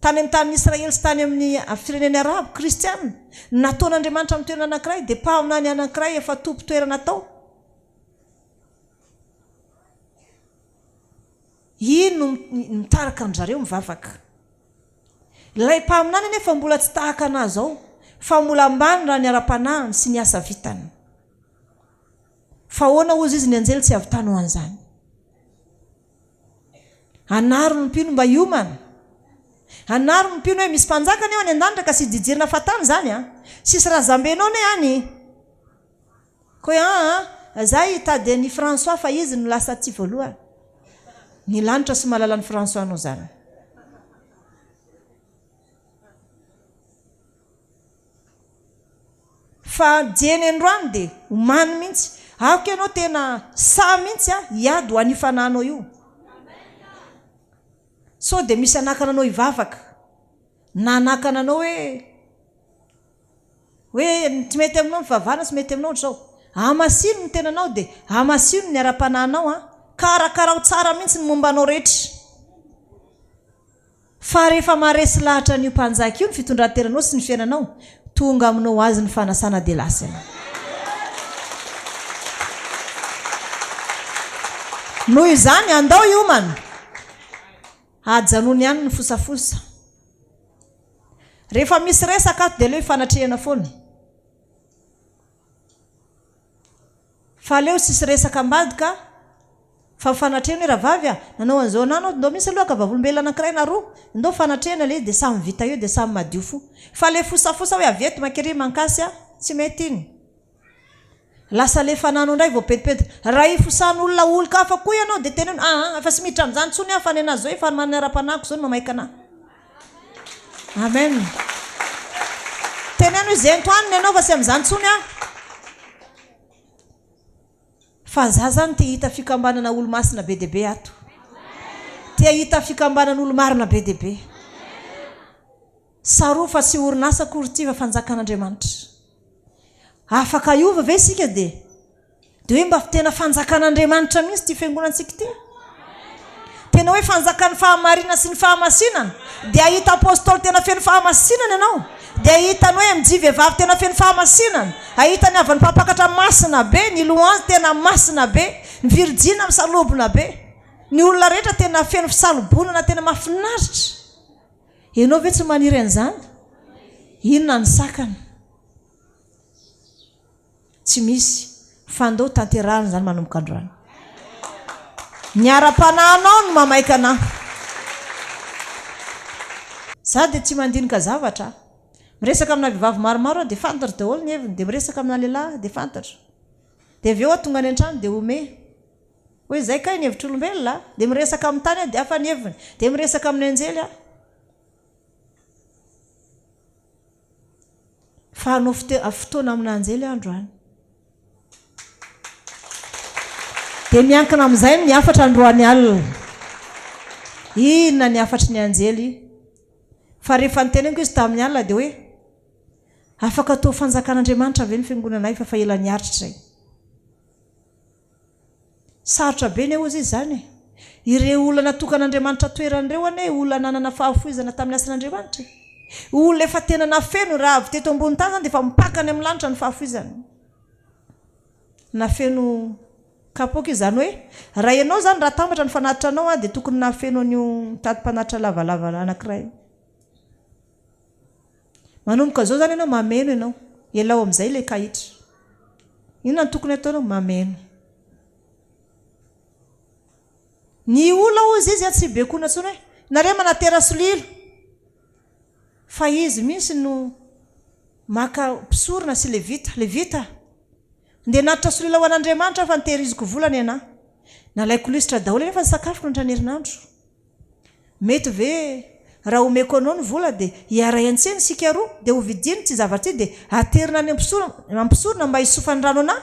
tany amin'ny tanin'i Israely sy tany amin'ny firenena arabo, kristiana. Nataon'Andriamanitra amin'ny toerana anankiray, dia mpaminany anankiray efa tompon-toerana tao. Iny no mitarika an-dry zareo mivavaka. Ilay mpaminany anefa mbola tsy tahaka anà izao, fa mbola ambany raha ny ara-panahiny sy ny asa vitany. Fa ahoana hozy izy ny anjely tsy avy tany ho an'izany? Anaro ny mpino mba hiomana. Anaro ny mpino hoe misy mpanjaka anie any an-danitra ka tsy hijijirina fahatany izany an! Tsisy razambenao anie any. Koa hoe aa, za hitady an'i François fa izy no lasa aty voalohany. Ny lanitra sy mahalala an'i François anao izany. Fa dieny androany dia omany mihitsy. Aoka ianao tena sahy mihitsy hiady ho an'io fanahinao io. Sao dia misy hanakana anao hivavaka. Na hanakana anao hoe hoe tsy mety aminao ny fivavahana, tsy mety aminao ohatr'izao. Hamasino ny tenanao dia hamasino ny ara-panahinao an. Karakarao tsara mihitsy ny momba anao rehetra. Fa rehefa maharesy lahatra an'io mpanjaka io ny fitondran-tenanao sy ny fiainanao, tonga aminao ho azy ny fanasana dia lasa ianao. Noho izany, andao hiomana. Ajanony ihany ny fosafosa. Rehefa misy resaka ato dia aleo hifanatrehana foana. Fa aleo tsisy resaka ambadika fa mifanatrehana hoe rahavavy a, nanao an'izao anah anao, ndao mihitsy aloha haka vavolombelona anankiray na roa, ndao mifanatrehana le izy dia samy vita eo dia samy madio fo. Fa le fosafosa hoe avy eto mankery mankasy a, tsy mety iny. Lasa le fananao indray vao pentimpentina. Raha ifosan'olona olon-kafa koa ianao dia teneno aa efa tsy miditra amin'izany intsony aho fa ny anah zao efa ny ara-panahiko zao no mamaika anah. Amen. Teneno izy ento any ny anao fa tsy amin'izany intsony aho. Fa za zany te hahita fikambanana olo-masina be dia be ato. Te hahita fikambanana olo-marina be dia be. Tsarovy fa tsy orinasa akory ity fa fanjakan'Andriamanitra. Afaka hiova ve isika dia dia hoe mba tena fanjakan'Andriamanitra mihitsy ity fiangonantsika ity? Tena hoe fanjakan'ny fahamarinana sy ny fahamasinana. Dia hahita apostoly tena feno fahamasinana ianao. Dia hahita ny hoe MJ vehivavy tena feno fahamasinana. Hahita ny havan'ny mpampakatra masina be, ny louange tena masina be, ny virijina misalobona be. Ny olona rehetra tena feno fisalobonana tena mahafinaritra. Ianao ve tsy maniry an'izany? Inona ny sakana? Tsy misy. Fa andao tanterahina izany manomboka androany. Ny ara-panahinao no mamaika anah. Za dia tsy mandinika zavatra a. Miresaka amina vehivavy maromaro aho dia fantatro daholo ny heviny, dia miresaka amina lehilahy aho dia fantatro. Dia avy eo aho tonga any an-trano dia homehy. Hoe izay kay ny hevitr'olombelona a! Dia miresaka amin'ny tany aho dia hafa ny heviny. Dia miresaka amin'ny anjely aho. Fa hanao fotoana amina anjely aho androany. Dia miankina amin'izay ny hafatra androany alina. Inona ny hafatry ny anjely? Fa rehefa noteneniko izy tamin'ny alina dia hoe, Afaka atao fanjakan'Andriamanitra ve ny fiangonanay fa efa ela niaritra izay? Sarotra be anie hozy izy izany e! Ireo olona natokan'Andriamanitra toerana ireo anie olona nanana fahafoizana tamin'ny asan'Andriamanitra e! Olona efa tena nafeno raha avy teto ambony tany izany dia efa mipaka any amin'ny lanitra ny fahafoizany. Nafeno kapoaka izy izany hoe raha ianao izany raha atambatra ny fanatitra anao dia tokony nahafeno an'io tatim-panatitra lavalava anankiray io. Manomboka izao izany ianao mameno ianao. Ialao amin'izay ilay kahitra. Inona no tokony hataonao? Mameno. Ny olona hozy izy tsy bekona intsony hoe nareo manatera solila. Fa izy mihitsy no maka mpisorona sy levita. Levita, ndeha natitra solila ho an'Andriamanitra aho fa nitehiriziko vola ny anà. Nalaiko lisitra daholo anefa ny sakafoko nandritra ny herinandro. Mety ve raha omeko anao ny vola dia hiaray an-tsena isika roa dia hovidiana ity zavatra ity dia aterina any am-pisorona mba hisofan'ny rano anà?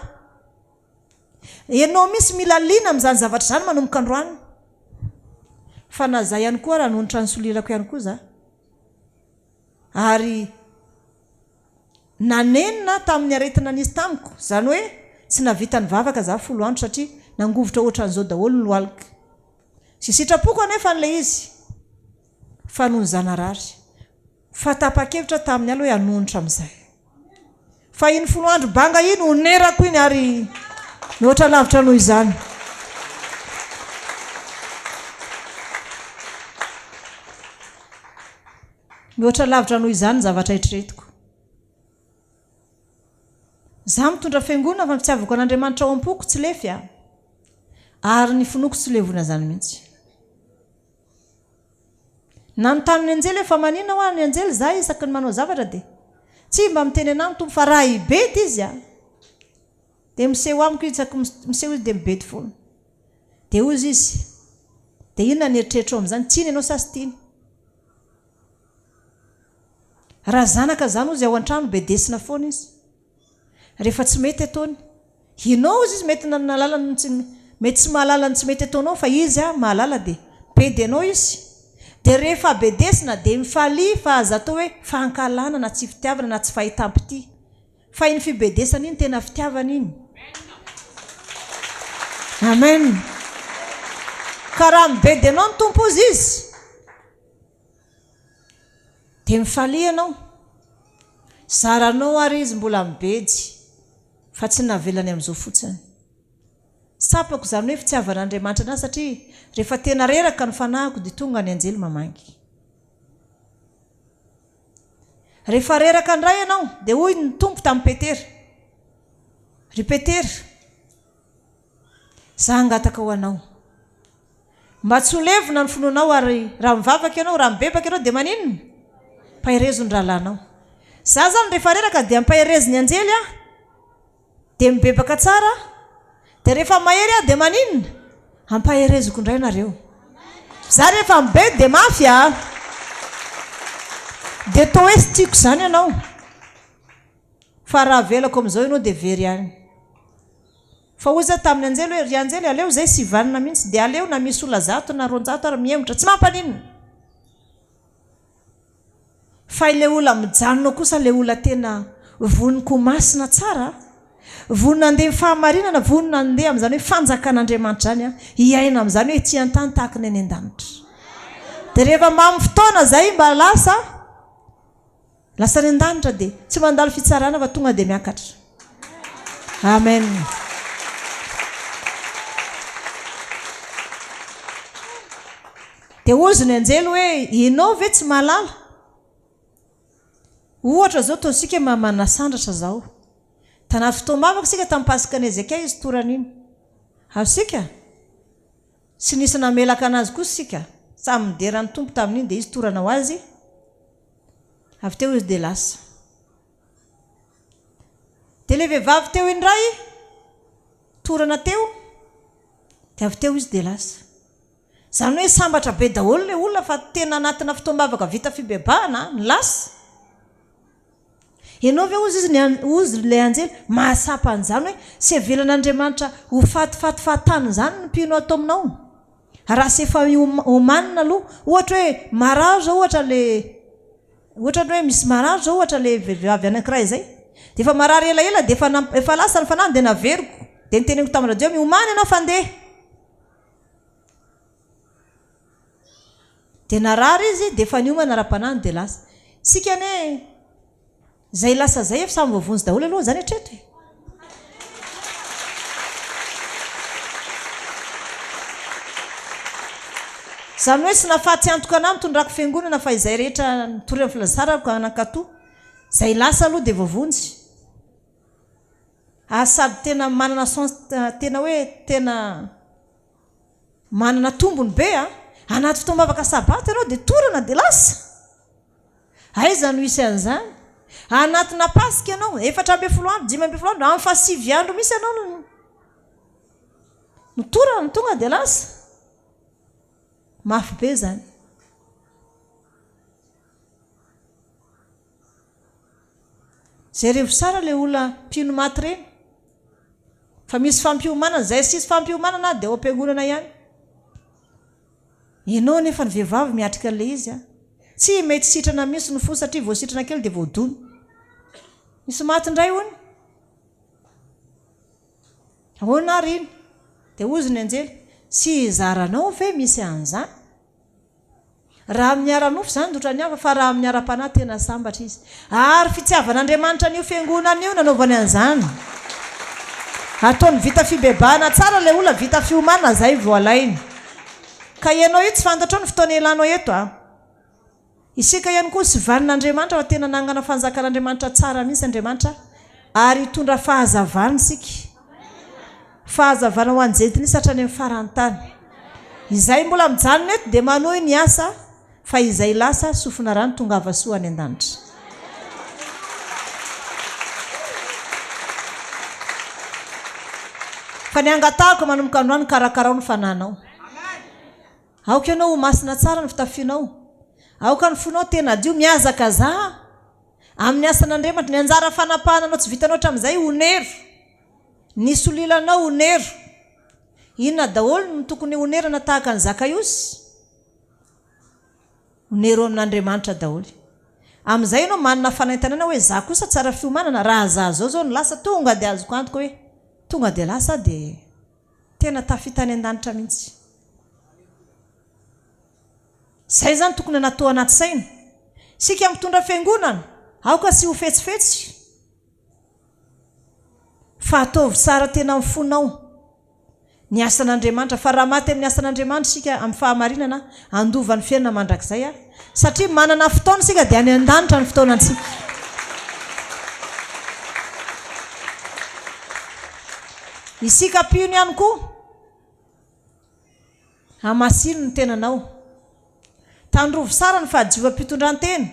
Ianao mihitsy mila liana amin'izany zavatra izany manomboka androany. Fa na za ihany koa raha hanonitra ny solilako ihany koa za. Ary nanenina tamin'ny aretina nisy tamiko, izany hoe tsy nahavita nivavaka za folo andro satria nangovitra ohatran'izao daholo ny lohaliko. Tsy sitrapoko anefa an'ilay izy fa noho ny za narary. Fa tapa-kevitra tamin'ny ahy hoe hanonitra amin'izay. Fa iny folo andro banga iny honerako iny ary mihoatra lavitra noho izany. Mihoatra lavitra noho izany ny zavatra eritreretiko. Za mitondra fiangonana fa ny fitiavako an'Andriamanitra ao am-poko tsy lefy a! Ary ny finoako tsy levona zany mihitsy. Nanontany ny anjely hoe fa maninona hoa ny anjely za isaky ny manao zavatra dia tsy mba miteny anah ny Tompo fa raha hibedy izy a! Dia miseho amiko izy isaky miseho izy dia mibedy foana. Dia hozy izy, dia inona ny eritreritrao amin'izany? Tiany ianao sa tsy tiany? Raha zanaka zany ozy ao antrano bedesina foana izy rehefa tsy mety ataony ianao ozy izy mety nahalala ny tsy mety tsy mahalala ny tsy mety ataonao fa izy a mahalala dia bedy anao izy dia rehefa bedesina dia mifalia fa aza atao hoe fankahalana na tsy fitiavana na tsy fahitam-pitia fa iny fibedesana iny tena fitiavana iny Amen ka raha mibedy anao ny Tompo ozy izy Dia mifalia ianao. Zaranao ary izy mbola mibedy fa tsy navelany amin'izao fotsiny. Tsapako izany hoe fitiavan'Andriamanitra an'ahy satria rehefa tena reraka ny fanahiko dia tonga ny anjely mamangy. Rehefa reraka indray ianao dia hoy ny Tompo tamin'i Petera, Ry Petera, Za hangataka ho anao. Mba tsy ho levona ny finoanao ary raha mivavaka ianao, raha mibebaka ianao dia maninona? Ampaherezo ny rahalahinao. Za zany rehefa reraka dia ampaherezin'ny anjely aho. Dia mibebaka tsara aho. Dia rehefa mahery aho dia maninona? Ampahereziko indray nareo. Za rehefa mibedy dia mafy ah. Dia toa hoe tsy tiako izany ianao. Fa raha avelako amin'izao ianao dia very ihany. Fa hoy za tamin'ny anjely hoe, Ry anjely, aleo izay sy vanona mihitsy, dia aleo na misy olona zato na 200 ary mihemotra, tsy mampaninona! Fa ilay olona mijanona kosa ilay olona tena vonon-ko masina tsara, vonona handeha amin'ny fahamarinana, vonona handeha amin'izany hoe fanjakan'Andriamanitra izany, hiaina amin'izany hoe ety an-tany tahaka ny any an-danitra. Dia rehefa mamy fotoana izay mba lasa. Lasa any an-danitra dia tsy mandalo fitsarana fa tonga dia miakatra. Amen. Dia hozy ny anjely hoe, ianao ve tsy mahalala? Ohatra izao ataontsika manasandratra izao. Tanaty fotoam-bavaka isika tamin'ny Paska an'i Hezekia izy torana iny. Azontsika? Tsy nisy namelaka anazy kosa isika, samy nidera ny Tompo tamin'iny dia izy torana ho azy, avy teo izy dia lasa. Dia ilay vehivavy teo indray, torana teo, dia avy teo izy dia lasa. Izany hoe sambatra be daholo ilay olona fa tena anatina fotoam-bavaka vita fibebahana ny lasa. Ianao ve hozy izy ny hozy ilay anjely mahatsapa an'izany hoe tsy avelan'Andriamanitra ho fatifaty fahatany izany ny mpino ato aminao? Raha tsy efa omanina aloha, ohatra hoe marary izao ohatra le ohatra ny hoe misy marary izao ohatra le vehivavy anankiray izay dia efa marary elaela dia efa efa lasa ny fanahiny dia naveriko dia noteneniko tamin'ny radio miomàna ianao fa andeha. Dia narary izy dia efa niomana ara-panahiny dia lasa. Isika anie izay lasa izay efa samy voavonjy daholo aloha izany hatreto e. Izany hoe tsy nahafaty antoka anah nitondrako fiangonana fa izay rehetra nitory amin'ny filazantsara ka nankato, izay lasa aloha dia voavonjy. Ary sady tena manana sens tena hoe tena Manana tombony be a! Anaty fotoam-bavaka sabata ianao dia torana dia lasa! Aiza no hisy an'izany? Anatina Paska ianao, 14 andro, 15 andro, amin'ny fahasivy andro mihitsy ianao no no torana no tonga dia lasa! Mafy be izany. Jerevo tsara ilay olona mpino maty ireny fa misy fampiomanana, izay tsisy fampiomanana dia ao am-piangonana ihany. Ianao anefa ny vehivavy miatrika an'ilay izy an. Tsy mety sitrana mihitsy ny fo satria vao sitrana kely dia voadona. Misy maty indray hono. Ahoana ary iny? Dia hozy ny anjely, tsy hizaranao ve misy an'izany? Raha amin'ny ara-nofo izany dia ohatran'ny hafa fa raha amin'ny ara-panahy tena sambatra izy. Ary fitiavan'Andriamanitra an'io fiangonana io nanaovany an'izany. Ataony vita fibebahana tsara ilay olona, vita fiomanana izay vao alainy. Ka ianao io tsy fantatrao ny fotoana ialanao eto a. Isika ihany koa tsy vanin'Andriamanitra fa tena nangana fanjakan'Andriamanitra tsara mihitsy Andriamanitra ary hitondra fahazavana isika. Fahazavana ho an'ny jentilisa hatrany amin'ny faran'ny tany. Izay mbola mijanona eto dia manohy ny asa fa izay lasa sofina rano tongava soa any an-danitra. Fa ny angatahako manomboka androany karakarao ny fananao. Aoka ianao ho masina tsara ny fitafianao. Aoka ny fonao tena hadio. Mihazakazaha amin'ny asan'Andriamanitra. Ny anjara fanapahana anao tsy vitanao hatramin'izay, onero. Ny solilanao, onero. Inona daholo no tokony honerana tahaka an'i Zakaiosy? Onero amin'Andriamanitra daholo. Amin'izay ianao manana fanaintainana hoe za kosa tsara fiomanana, raha za zao zao no lasa, tonga dia azoko antoka hoe tonga dia lasa aho dia Tena tafita any an-danitra mihitsy. Izay izany tokony hanatao anaty saina. Isika mitondra fiangonana, aoka tsy ho fetsifetsy fa ataovy tsara tena amin'ny fonao ny asan'Andriamanitra fa raha maty amin'ny asan'Andriamanitra isika amin'ny fahamarinana handova ny fiainana mandrakizay aho satria manana fotoana isika dia any an-danitra ny fotoanantsika. Isika mpino ihany koa, hamasino ny tenanao. Tandrovy tsara ny fahadiovam-pitondran-tena.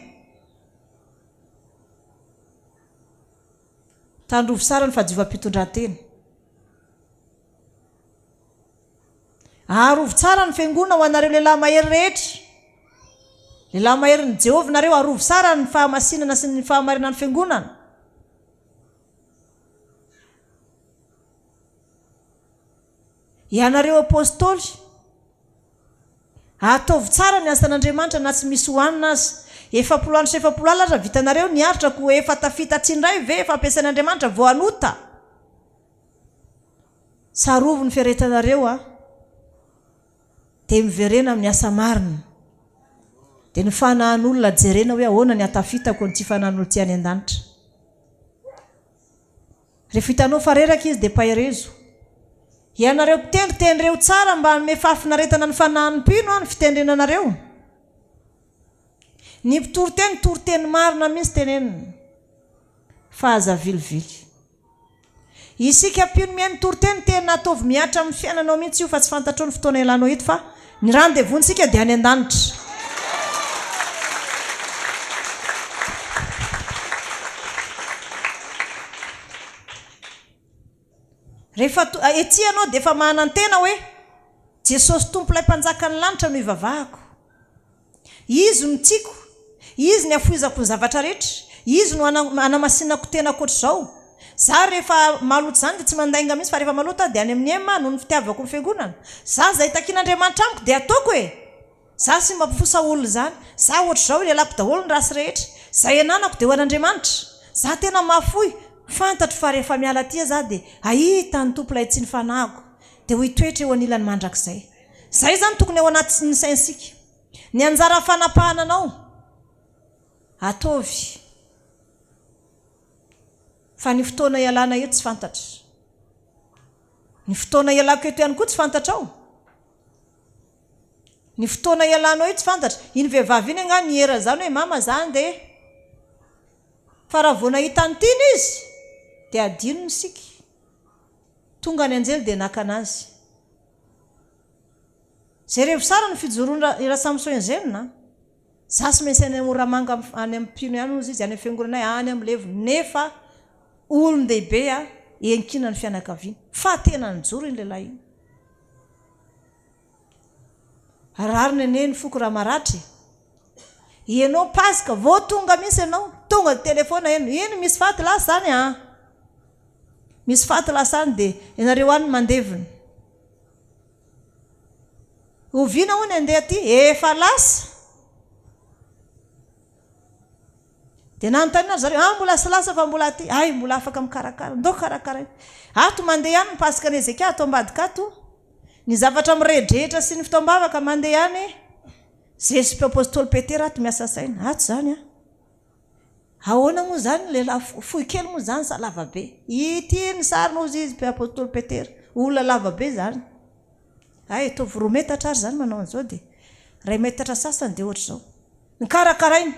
Tandrovy tsara ny fahadiovam-pitondran-tena. Arovy tsara ny fiangonana ho anareo lehilahy mahery rehetra. Lehilahy maherin'i Jehovah nareo, arovy tsara ny fahamasinana sy ny fahamarinan'ny fiangonana. Ianareo Apostoly, ataovy tsara ny asan'Andriamanitra na tsy misy hohanina aza. 40 andro sy 40 alina aza vitanareo niaritra koa efa tafita tsindray ve efa ampiasain'Andriamanitra vao hanota? Tsarovy ny fiaretanareo a! Dia miverena amin'ny asa marina. Dia ny fanahin'olona jerena hoe ahoana ny hatafitako an'ity fanahin'olona ity any an-danitra. Rehefa hitanao fa reraka izy dia paherezo. Ianareo mpitendry, tendreo tsara mba hanome fahafinaretana ny fanahin'ny mpino ny fitendrena anareo. Ny mpitory teny, toriteny marina mihitsy tenenina fa aza avilivily. Isika mpino mihaino toriteny tena ataovy mihatra amin'ny fiainanao mihitsy io fa tsy fantatrao ny fotoana ialanao eto fa ny rendez-vous-ntsika dia any an-danitra. Rehefa ety ianao dia efa manantena hoe Jesosy Tompo ilay Mpanjakan'ny lanitra no ivavahako. Izy no tiako, Izy ny afoizako ny zavatra rehetra, Izy no anamasinako tena ankoatr'izao. Za rehefa maloto izany dia tsy mandainga mihitsy fa rehefa maloto aho dia any amin'ny ema noho ny fitiavako ny fiangonana. Za izay takian'Andriamanitra amiko dia ataoko e! Za tsy mampifosa olona izany. Za ohatr'izao ialako daholo ny ratsy rehetra. Izay ananako dia ho an'Andriamanitra. Za tena mahafoy. Fantatro fa rehefa miala aty za dia hahita ny Tompo ilay tsy ny fanahiko dia ho hitoetra eo anilany mandrakizay. Izay izany tokony ao anatin'ny saintsika. Ny anjara fanapahana anao, ataovy. Fa ny fotoana ialana eto tsy fantatra. Ny fotoana ialako eto ihany koa tsy fantatrao. Ny fotoana ialanao io tsy fantatra. Iny vehivavy iny angaha niera izany hoe mama za andeha. Fa raha vao nahita an'i Tiana izy dia adinony isika. Tonga ny anjely dia naka anazy. Jerevo tsara ny fijoroan i Rasamson Zenona a! Za tsy maintsy any Moramanga any amin'ny mpino ihany hozy izy, any amin'ny fiangonanay, any amin'ny levona. Nefa olon-dehibe a, iankinan'ny fianakaviana. Fa tena nijoro iny lehilahy iny. Rariny anie ny foko raha maratra e! Ianao Paska vao tonga mihitsy ianao, tonga dia telephone heno, iny misy faty lasa any an! Misy faty lasa any dia ianareo any mandevina. Oviana hono handeha aty? Efa lasa! Dia nanontaniana ry zareo, ah mbola tsy lasa fa mbola aty, hay mbola afaka mikarakara, ndao karakaraina. Ato mandeha ihany ny Paskan'i Hezekia ato ambadika ato, ny zavatra mirehidrehitra sy ny fotoam-bavaka mandeha ihany, Zesipy Apostoly Petera ato miasa saina, ato izany an. Ahoana moa izany ny lehilahy fohy kely moa izany sa lava be? Ity ny sariny hozy izy Apostoly Petera, olona lava be izany. Hay ataovy roa metatra ary izany manao an'izao dia iray metatra sasany dia ohatr'izao. Nokarakaraina.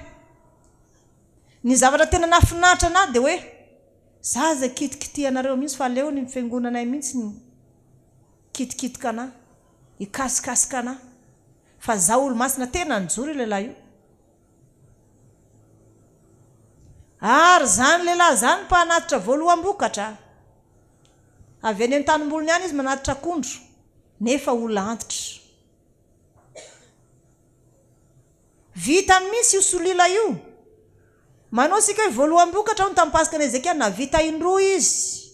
Ny zavatra tena nahafinaritra anah dia hoe za aza kitikitihanareo mihitsy fa aleo ny fiangonanay mihitsy ny kitikitika anah, hikasikasika anah fa za olomasina tena nijoro io lehilahy io. Ary izany lehilahy izany mpanatitra voaloham-bokatra. Avy any an-tanimboliny any izy manatitra akondro nefa olona antitra. Vitany mihitsy io solila io. Manao isika hoe voaloham-bokatra hono tamin'ny Paskan'i Hezekia, nahavita indroa izy.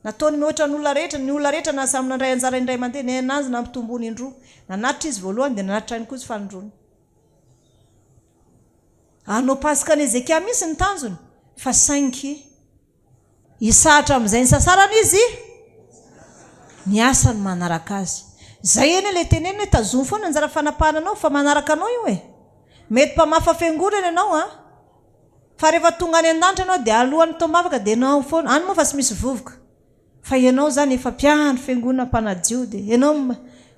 Nataony mihoatra ny olona rehetra, ny olona rehetra na samy nandray anjara indray mandeha, ny an'azy nampitomboiny indroa. Nanatitra izy voalohany dia nanatitra ihany koa izy fanindroany. Hanao Paskan'i Hezekia mihitsy ny tanjony, fa saingy. Hisahatra amin'izay nisasarany izy, ny asany manaraka azy. Izay anie ilay tenenina hoe tazomy foana ny anjara fanapahana anao fa manaraka anao io e. Mety mpamafa fiangonana ianao an, fa rehefa tonga any an-danitra ianao dia alohan'ny taom-bavaka dia ianao foana, any moa fa tsy misy vovoka, fa ianao izany efa mpiandry fiangonana mpanadio dia ianao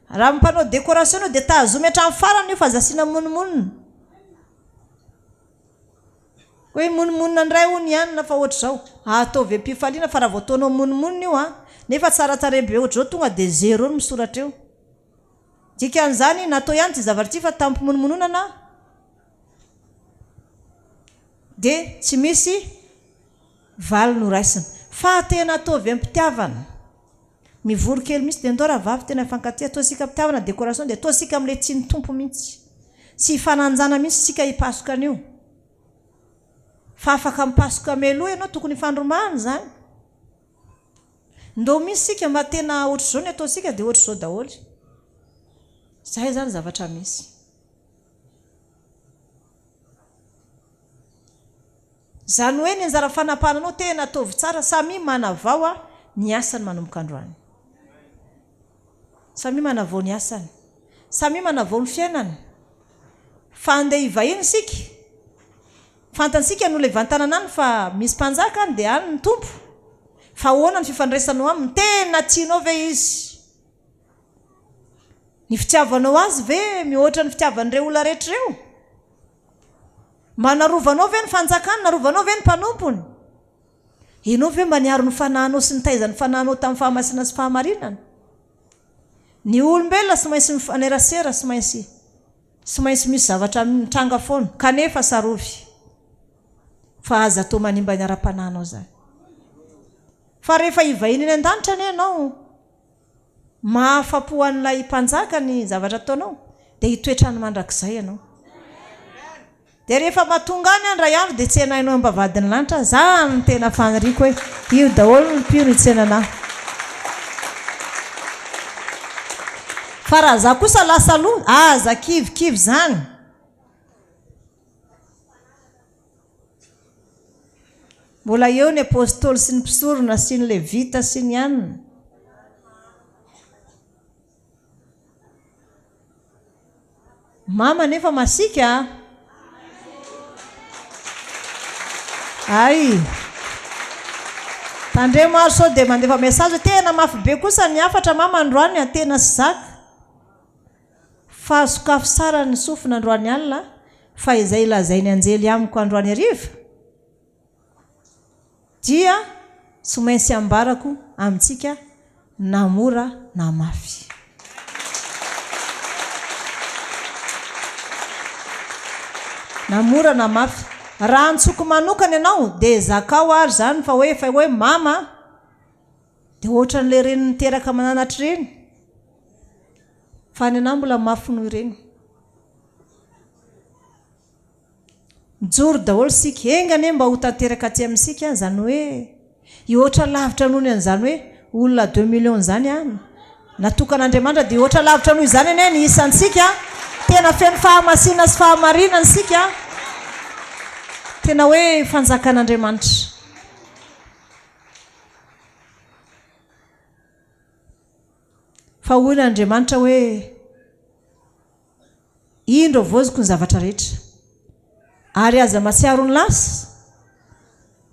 raha mpanao décoration ianao dia tazomy hatramin'ny farany io fa aza asiana monomonona. Hoe monimonina indray hono i anona fa ohatr'izao. Ataovy am-pifaliana fa raha vao ataonao monimonina io an, nefa tsara tarehy be ohatr'izao tonga dia zéro no misoratra eo. Dikan'izany natao ihany ity zavatra ity fa tamim-pimonomononana dia tsy misy valiny horaisina. Fa tena ataovy am-pitiavana. Mivory kely mihitsy dia ndao rahavavy tena hifankatia, ataontsika am-pitiavana décoration dia ataontsika amin'ilay tian'ny Tompo mihitsy. Tsy hifananjana mihitsy isika hipasoka an'io. Fa afaka mipasoka mialoha ianao, tokony hifandrombahana izany. Ndao mihitsy isika mba tena ohatr'izao ny ataontsika dia ohatr'izao daholo. Izay izany zavatra misy. Izany hoe ny anjara fanapahana anao tena ataovy tsara, samia manavao a ny asany manomboka androany. Samia manavao ny asany. Samia manavao ny fiainany. Fa andeha hivahiny isika. Fantantsika ny olona hivantanana any fa misy mpanjaka any dia any ny Tompo. Fa ahoana ny fifandraisanao aminy? Tena tianao ve izy? Ny fitiavanao azy ve mihoatra ny fitiavan'ireo olona rehetra ireo? Mba narovanao ve ny fanjakany? Narovanao ve ny mpanompony? Ianao ve mba niaro ny fanahinao sy nitaiza ny fanahinao tamin'ny fahamasinana sy fahamarinana? Ny olombelona tsy maintsy mifanerasera, tsy maintsy, tsy maintsy misy zavatra mitranga foana. Kanefa tsarovy fa aza atao manimba ny ara-panahinao izany. Fa rehefa hivahiny any an-danitra anie ianao, mahafa-po an'ilay Mpanjaka ny zavatra ataonao, dia hitoetra any mandrakizay ianao. Dia rehefa mba tonga any aho indray andro dia tsenainao eo am-bavahadin'ny lanitra aho, zany no tena faniriako hoe io daholo ny mpino hitsenana ahy. Fa raha za kosa lasa aloha, aza kivikivy zany. Mbola eo ny apostoly sy ny mpisorona sy ny levita sy ny anona. Mama nefa masiaka a! Hay! Tandremo ary sao dia mandefa message hoe tena mafy be kosa ny hafatra mama androany a, tena tsy zaka. Fa sokafy tsara ny sofina androany alina fa izay lazain'ny anjely amiko androany hariva dia tsy maintsy ambarako amintsika na mora na mafy. Na mora na mafy. Raha antsoko manokana ianao dia zakao ary izany fa hoe efa hoe mama a! Dia ohatran'ilay reny niteraka mananatra ireny. Fa ny anah mbola mafy noho ireny. Mijoro daholo isika. Enga anie mba ho tanteraka aty amintsika izany hoe hihoatra lavitra noho ny an'izany hoe olona deux millions izany an. Natokan'Andriamanitra dia hihoatra lavitra noho izany anie ny isantsika. Tena feno fahamasina sy fahamarinana isika. Tena hoe fanjakan'Andriamanitra. Fa hoy Andriamanitra hoe. Indro avoaziko ny zavatra rehetra. Ary aza mahatsiaro ny lasa,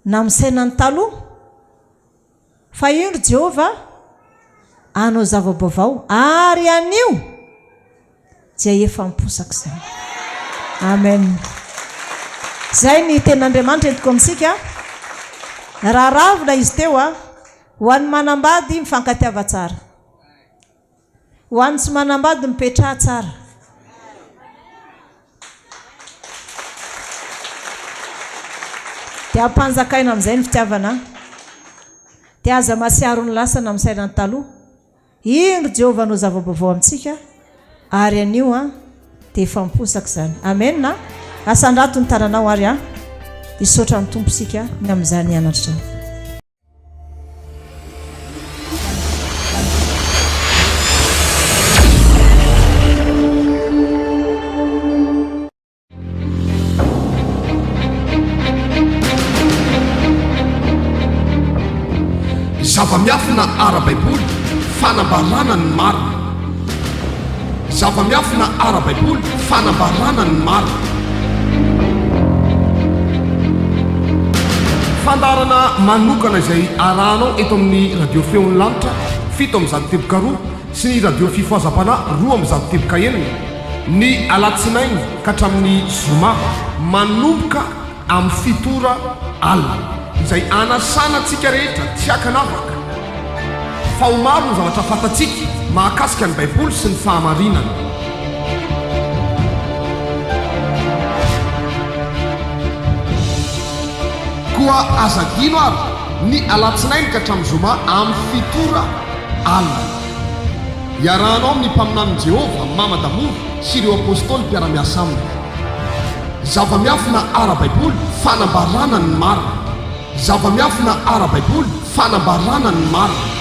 na misaina ny taloha, fa indro Jehovah hanao zava-baovao, ary anio dia efa miposaka izany. Amen. Izay ny tenin'Andriamanitra entiko amintsika. Raha ravina izy teo, ho an'ny manambady mifankatiava tsara. Ho an'ny tsy manambady mipetraha tsara. Dia ampanjakaina amin'izay ny fitiavana. Dia aza mahatsiaro ny lasa na misaina ny taloha. Indro Jehovah no zava-baovao amintsika ary anio an dia efa miposaka izany. Amen a! Asandrato ny tananao ary an! Hisaotra ny Tompo isika ny amin'izany anatra izany. Zava-miafina ara-baiboly, fanambarana ny marina. Zava-miafina ara-baiboly, fanambarana ny marina. Fandaharana manokana izay arahanao eto amin'ny Radio Feon'ny Lanitra 107.2 sy ny Radio Fifohazam-panahy 206 ny alatsinainy ka hatramin'ny zoma manomboka amin'ny fito ora alina izay anasana antsika rehetra tsy ankanavaka fa ho maro ny zavatra fantatsika mahakasika ny Baiboly sy ny fahamarinana. Koa aza adino ary ny alatsinainy ka hatramin'ny zoma amin'ny fito ora alina. Iarahanao amin'ny mpaminanin'i Jehovah, Mama Damour, sy ireo apostoly mpiara-miasa aminy. Zava-miafina ara-baiboly, fanambarana ny marina. Zava-miafina ara-baiboly, fanambarana ny marina.